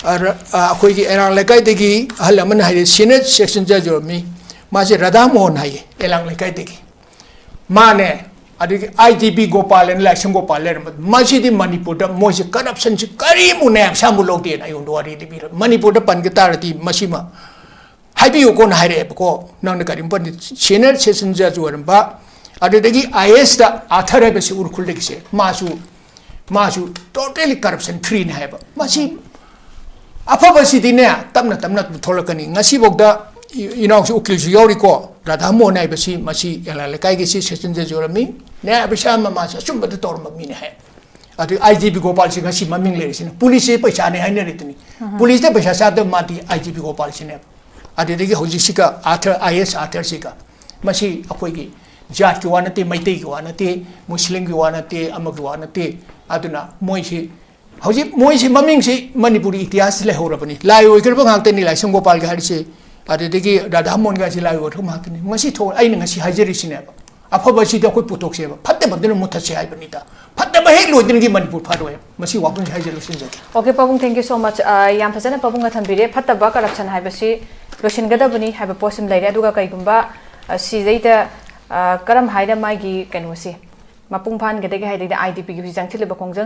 ꯑ, ꯔ-, ꯑ, ꯑꯩꯈꯣꯏꯒꯤ ꯑꯦꯔꯥꯡ ꯂꯩꯀꯥꯏꯗꯒꯤ ꯑꯍꯜ ꯑꯃꯅ ꯍꯥꯏꯔꯦ, ꯁꯦꯅꯦꯠ ꯁꯦꯁꯟ ꯖꯖ ꯑꯣꯏꯔꯝꯃꯤ, ꯃꯥꯁꯦ ꯔꯥꯙꯥ ꯃꯣꯍꯟ ꯍꯥꯏꯌꯦ, ꯑꯦꯔꯥꯡ ꯂꯩꯀꯥꯏꯗꯒꯤ꯫ ꯃꯥꯅꯦ, ꯑꯗꯒꯤ ꯑꯥꯏ ꯖꯤ ꯄꯤ ꯒꯣꯄꯥꯜ ꯑꯅ ꯂꯥꯏꯁ꯭ꯔꯝ ꯒꯣꯄꯥꯜ ꯂꯩꯔꯝꯕ, ꯃꯁꯤꯗꯤ ꯃꯅꯤꯄꯨꯔꯗ ꯃꯣꯏꯁꯦ ꯀꯔꯞꯁꯟꯁꯤ ꯀꯔꯤꯃꯨꯛ ꯅꯥꯌꯥꯕ ꯁꯥꯃꯨꯛ ꯂꯧꯗꯦꯅ ꯑꯩꯉꯣꯟꯗ ꯋꯥꯔꯤ ꯂꯤꯕꯤꯔ꯫ ꯃꯅꯤꯄꯨꯔꯗ ꯄꯟꯒ ꯇꯥꯔꯗꯤ ꯃꯁꯤꯃ ꯍꯥꯏꯕꯤꯌꯨꯀꯣꯅ ꯍꯥꯏꯔꯛꯑꯦꯕꯀꯣ꯫ ꯅꯪꯅ ꯀꯔꯤꯒꯨꯝꯕ ꯁꯦꯅꯤꯌꯔ ꯁꯦꯁꯟ ꯖꯖ ꯑꯣꯏꯔꯝꯕ, ꯑꯗꯨꯗꯒꯤ ꯑꯥꯏ ꯑꯦꯁꯇ ꯑꯥꯊꯔ ꯍꯥꯏꯕꯁꯤ ꯎꯔꯈꯨꯜꯗꯒꯤꯁꯦ, ꯃꯥꯁꯨ, ꯃꯥꯁꯨ totally corruption free ꯅꯤ ꯍꯥꯏꯕ꯫ ꯃꯁꯤ ꯑꯐꯕꯁꯤꯗꯤꯅꯦ, ꯇꯞꯅ ꯇꯞꯅ ꯊꯣꯛꯂꯛꯀꯅꯤ꯫ ꯉꯁꯤꯐꯥꯎꯗ ꯏ-, ꯏꯅꯥꯎꯁꯤ ꯎꯀꯤꯜꯁꯨ ꯌꯥꯎꯔꯤꯀꯣ, ꯔꯥꯙꯥ ꯃꯣꯍꯟ ꯍꯥꯏꯕꯁꯤ, ꯃꯁꯤ ꯑꯦꯂꯥ ꯂꯩꯀꯥꯏꯒꯤ ꯁꯤ ꯁꯦꯁꯟ ꯖꯖ ꯑꯣꯏꯔꯝꯃꯤ, ꯅ꯭ꯌꯥꯌꯥꯕꯤꯁꯥ ꯑꯃ ꯃꯥꯁꯤ ꯑꯆꯨꯝꯕꯗ ꯇꯧꯔꯝꯕ ꯃꯤꯅꯤ ꯍꯥꯏ꯫ ꯑꯗꯨ ꯑꯥꯏ ꯖꯤ ꯄꯤ ꯒꯣꯄꯥꯜꯁꯤ ꯉꯁꯤ ꯃꯃꯤꯡ ꯂꯩꯔꯤꯁꯤꯅ ꯄꯨꯂꯤꯁꯁꯦ ꯄꯩꯁꯥꯅꯦ ꯍꯥꯏꯅꯔꯤꯗꯨꯅꯤ꯫ ꯄꯨꯂꯤꯁꯇ ꯄꯩꯁꯥ ꯆꯥꯗꯕ ꯃꯥꯗꯤ ꯑꯥꯏ ꯖꯤ ꯄꯤ ꯒꯣꯄꯥꯜꯁꯤꯅꯦꯕ꯫ ꯑꯗꯨꯗꯒꯤ ꯍꯧꯖꯤꯛꯁꯤꯒ ꯑꯥꯊꯔ, ꯑꯥꯏ ꯑꯦꯁ ꯑꯥꯊꯔꯁꯤꯒ, ꯃꯁꯤ ꯑꯩꯈꯣꯏꯒꯤ ꯖꯥꯠꯀꯤ ꯋꯥ ꯅꯠꯇꯦ, ꯃꯩꯇꯩꯒꯤ ꯋꯥ ꯅꯠꯇꯦ, ꯃꯨꯁꯂꯤꯝꯒꯤ ꯋꯥ ꯅꯠꯇꯦ, ꯑꯃꯒꯤ ꯋꯥ ꯅꯠꯇꯦ꯫ ꯑꯗꯨꯅ ꯃꯣꯏꯁꯤ ꯍꯧꯖꯤꯛ, ꯃꯣꯏꯁꯤ ꯃꯃꯤꯡꯁꯤ ꯃꯅꯤꯄꯨꯔꯤ ꯏꯇꯤꯍꯥꯁꯇ ꯂꯩꯍꯧꯔꯕꯅꯤ꯫ ꯂꯥꯏ ꯑꯣꯏꯈ꯭ꯔꯕ ꯉꯥꯛꯇꯅꯤ, ꯂꯥꯏꯁ꯭ꯔꯝ ꯒꯣꯄꯥꯜꯒ ꯍꯥꯏꯔꯤꯁꯦ, ꯑꯗꯨꯗꯒꯤ ꯔꯥꯙꯥ ꯃꯣꯍꯟꯒ ꯍꯥꯏꯁꯤ ꯂꯥꯏ ꯑꯣꯏꯈ꯭ꯔꯕ ꯉꯥꯛꯇꯅꯤ꯫ ꯉꯁꯤ ꯊꯣꯛ-, ꯑꯩꯅ ꯉꯁꯤ ꯍꯥꯏꯖꯔꯤꯁꯤꯅꯦꯕ, ꯑꯐꯕꯁꯤꯗꯤ ꯑꯩꯈꯣꯏ ꯄꯨꯊꯣꯛꯁꯦꯕ, ꯐꯠꯇꯕꯗꯨꯅ ꯃꯨꯠꯊꯠꯁꯦ ꯍꯥꯏꯕꯅꯤꯗ꯫ ꯐꯠꯇꯕ ꯍꯦꯛ ꯂꯣꯏꯗ꯭ꯔꯤꯉꯩ ꯃꯅꯤꯄꯨꯔ ꯐꯔꯣꯏ꯫ ꯃꯁꯤ ꯋꯥꯐꯝꯁꯤ ꯍꯥꯏꯖ ꯂꯣꯏꯁꯤꯟꯖꯒꯦ꯫ Okay, ꯄꯥꯕꯨꯡ, thank you so much꯫ ꯑ, ꯌꯥꯝ ꯐꯖꯅ ꯄꯥꯕꯨꯡꯅ ꯊꯝꯕꯤꯔꯦ꯫ ꯐꯠꯇꯕ ꯀꯔꯞꯁꯟ ꯍꯥꯏꯕꯁꯤ ꯂꯣꯏꯁꯤꯟꯒꯗꯕꯅꯤ ꯍꯥꯏꯕ ꯄꯣꯠꯁꯤꯃ ꯂꯩꯔꯦ꯫ ꯑꯗꯨꯒ ꯀꯩꯒꯨꯝꯕ, ꯑ, ꯁꯤꯗꯩꯗ, ꯑ, ꯀꯔꯝ ꯍꯥꯏꯅ ꯃꯥꯒꯤ ꯀꯩꯅꯣꯁꯤ ꯃꯄꯨꯡ ꯐꯥꯍꯟꯒꯗꯒꯦ ꯍꯥꯏꯔꯗꯤ, ꯑꯥꯏ ꯗꯤ ꯄꯤꯒꯤ ꯍꯧꯖꯤꯛ ꯆꯪꯁꯤꯜꯂꯤꯕ ꯈꯣꯡꯖꯪ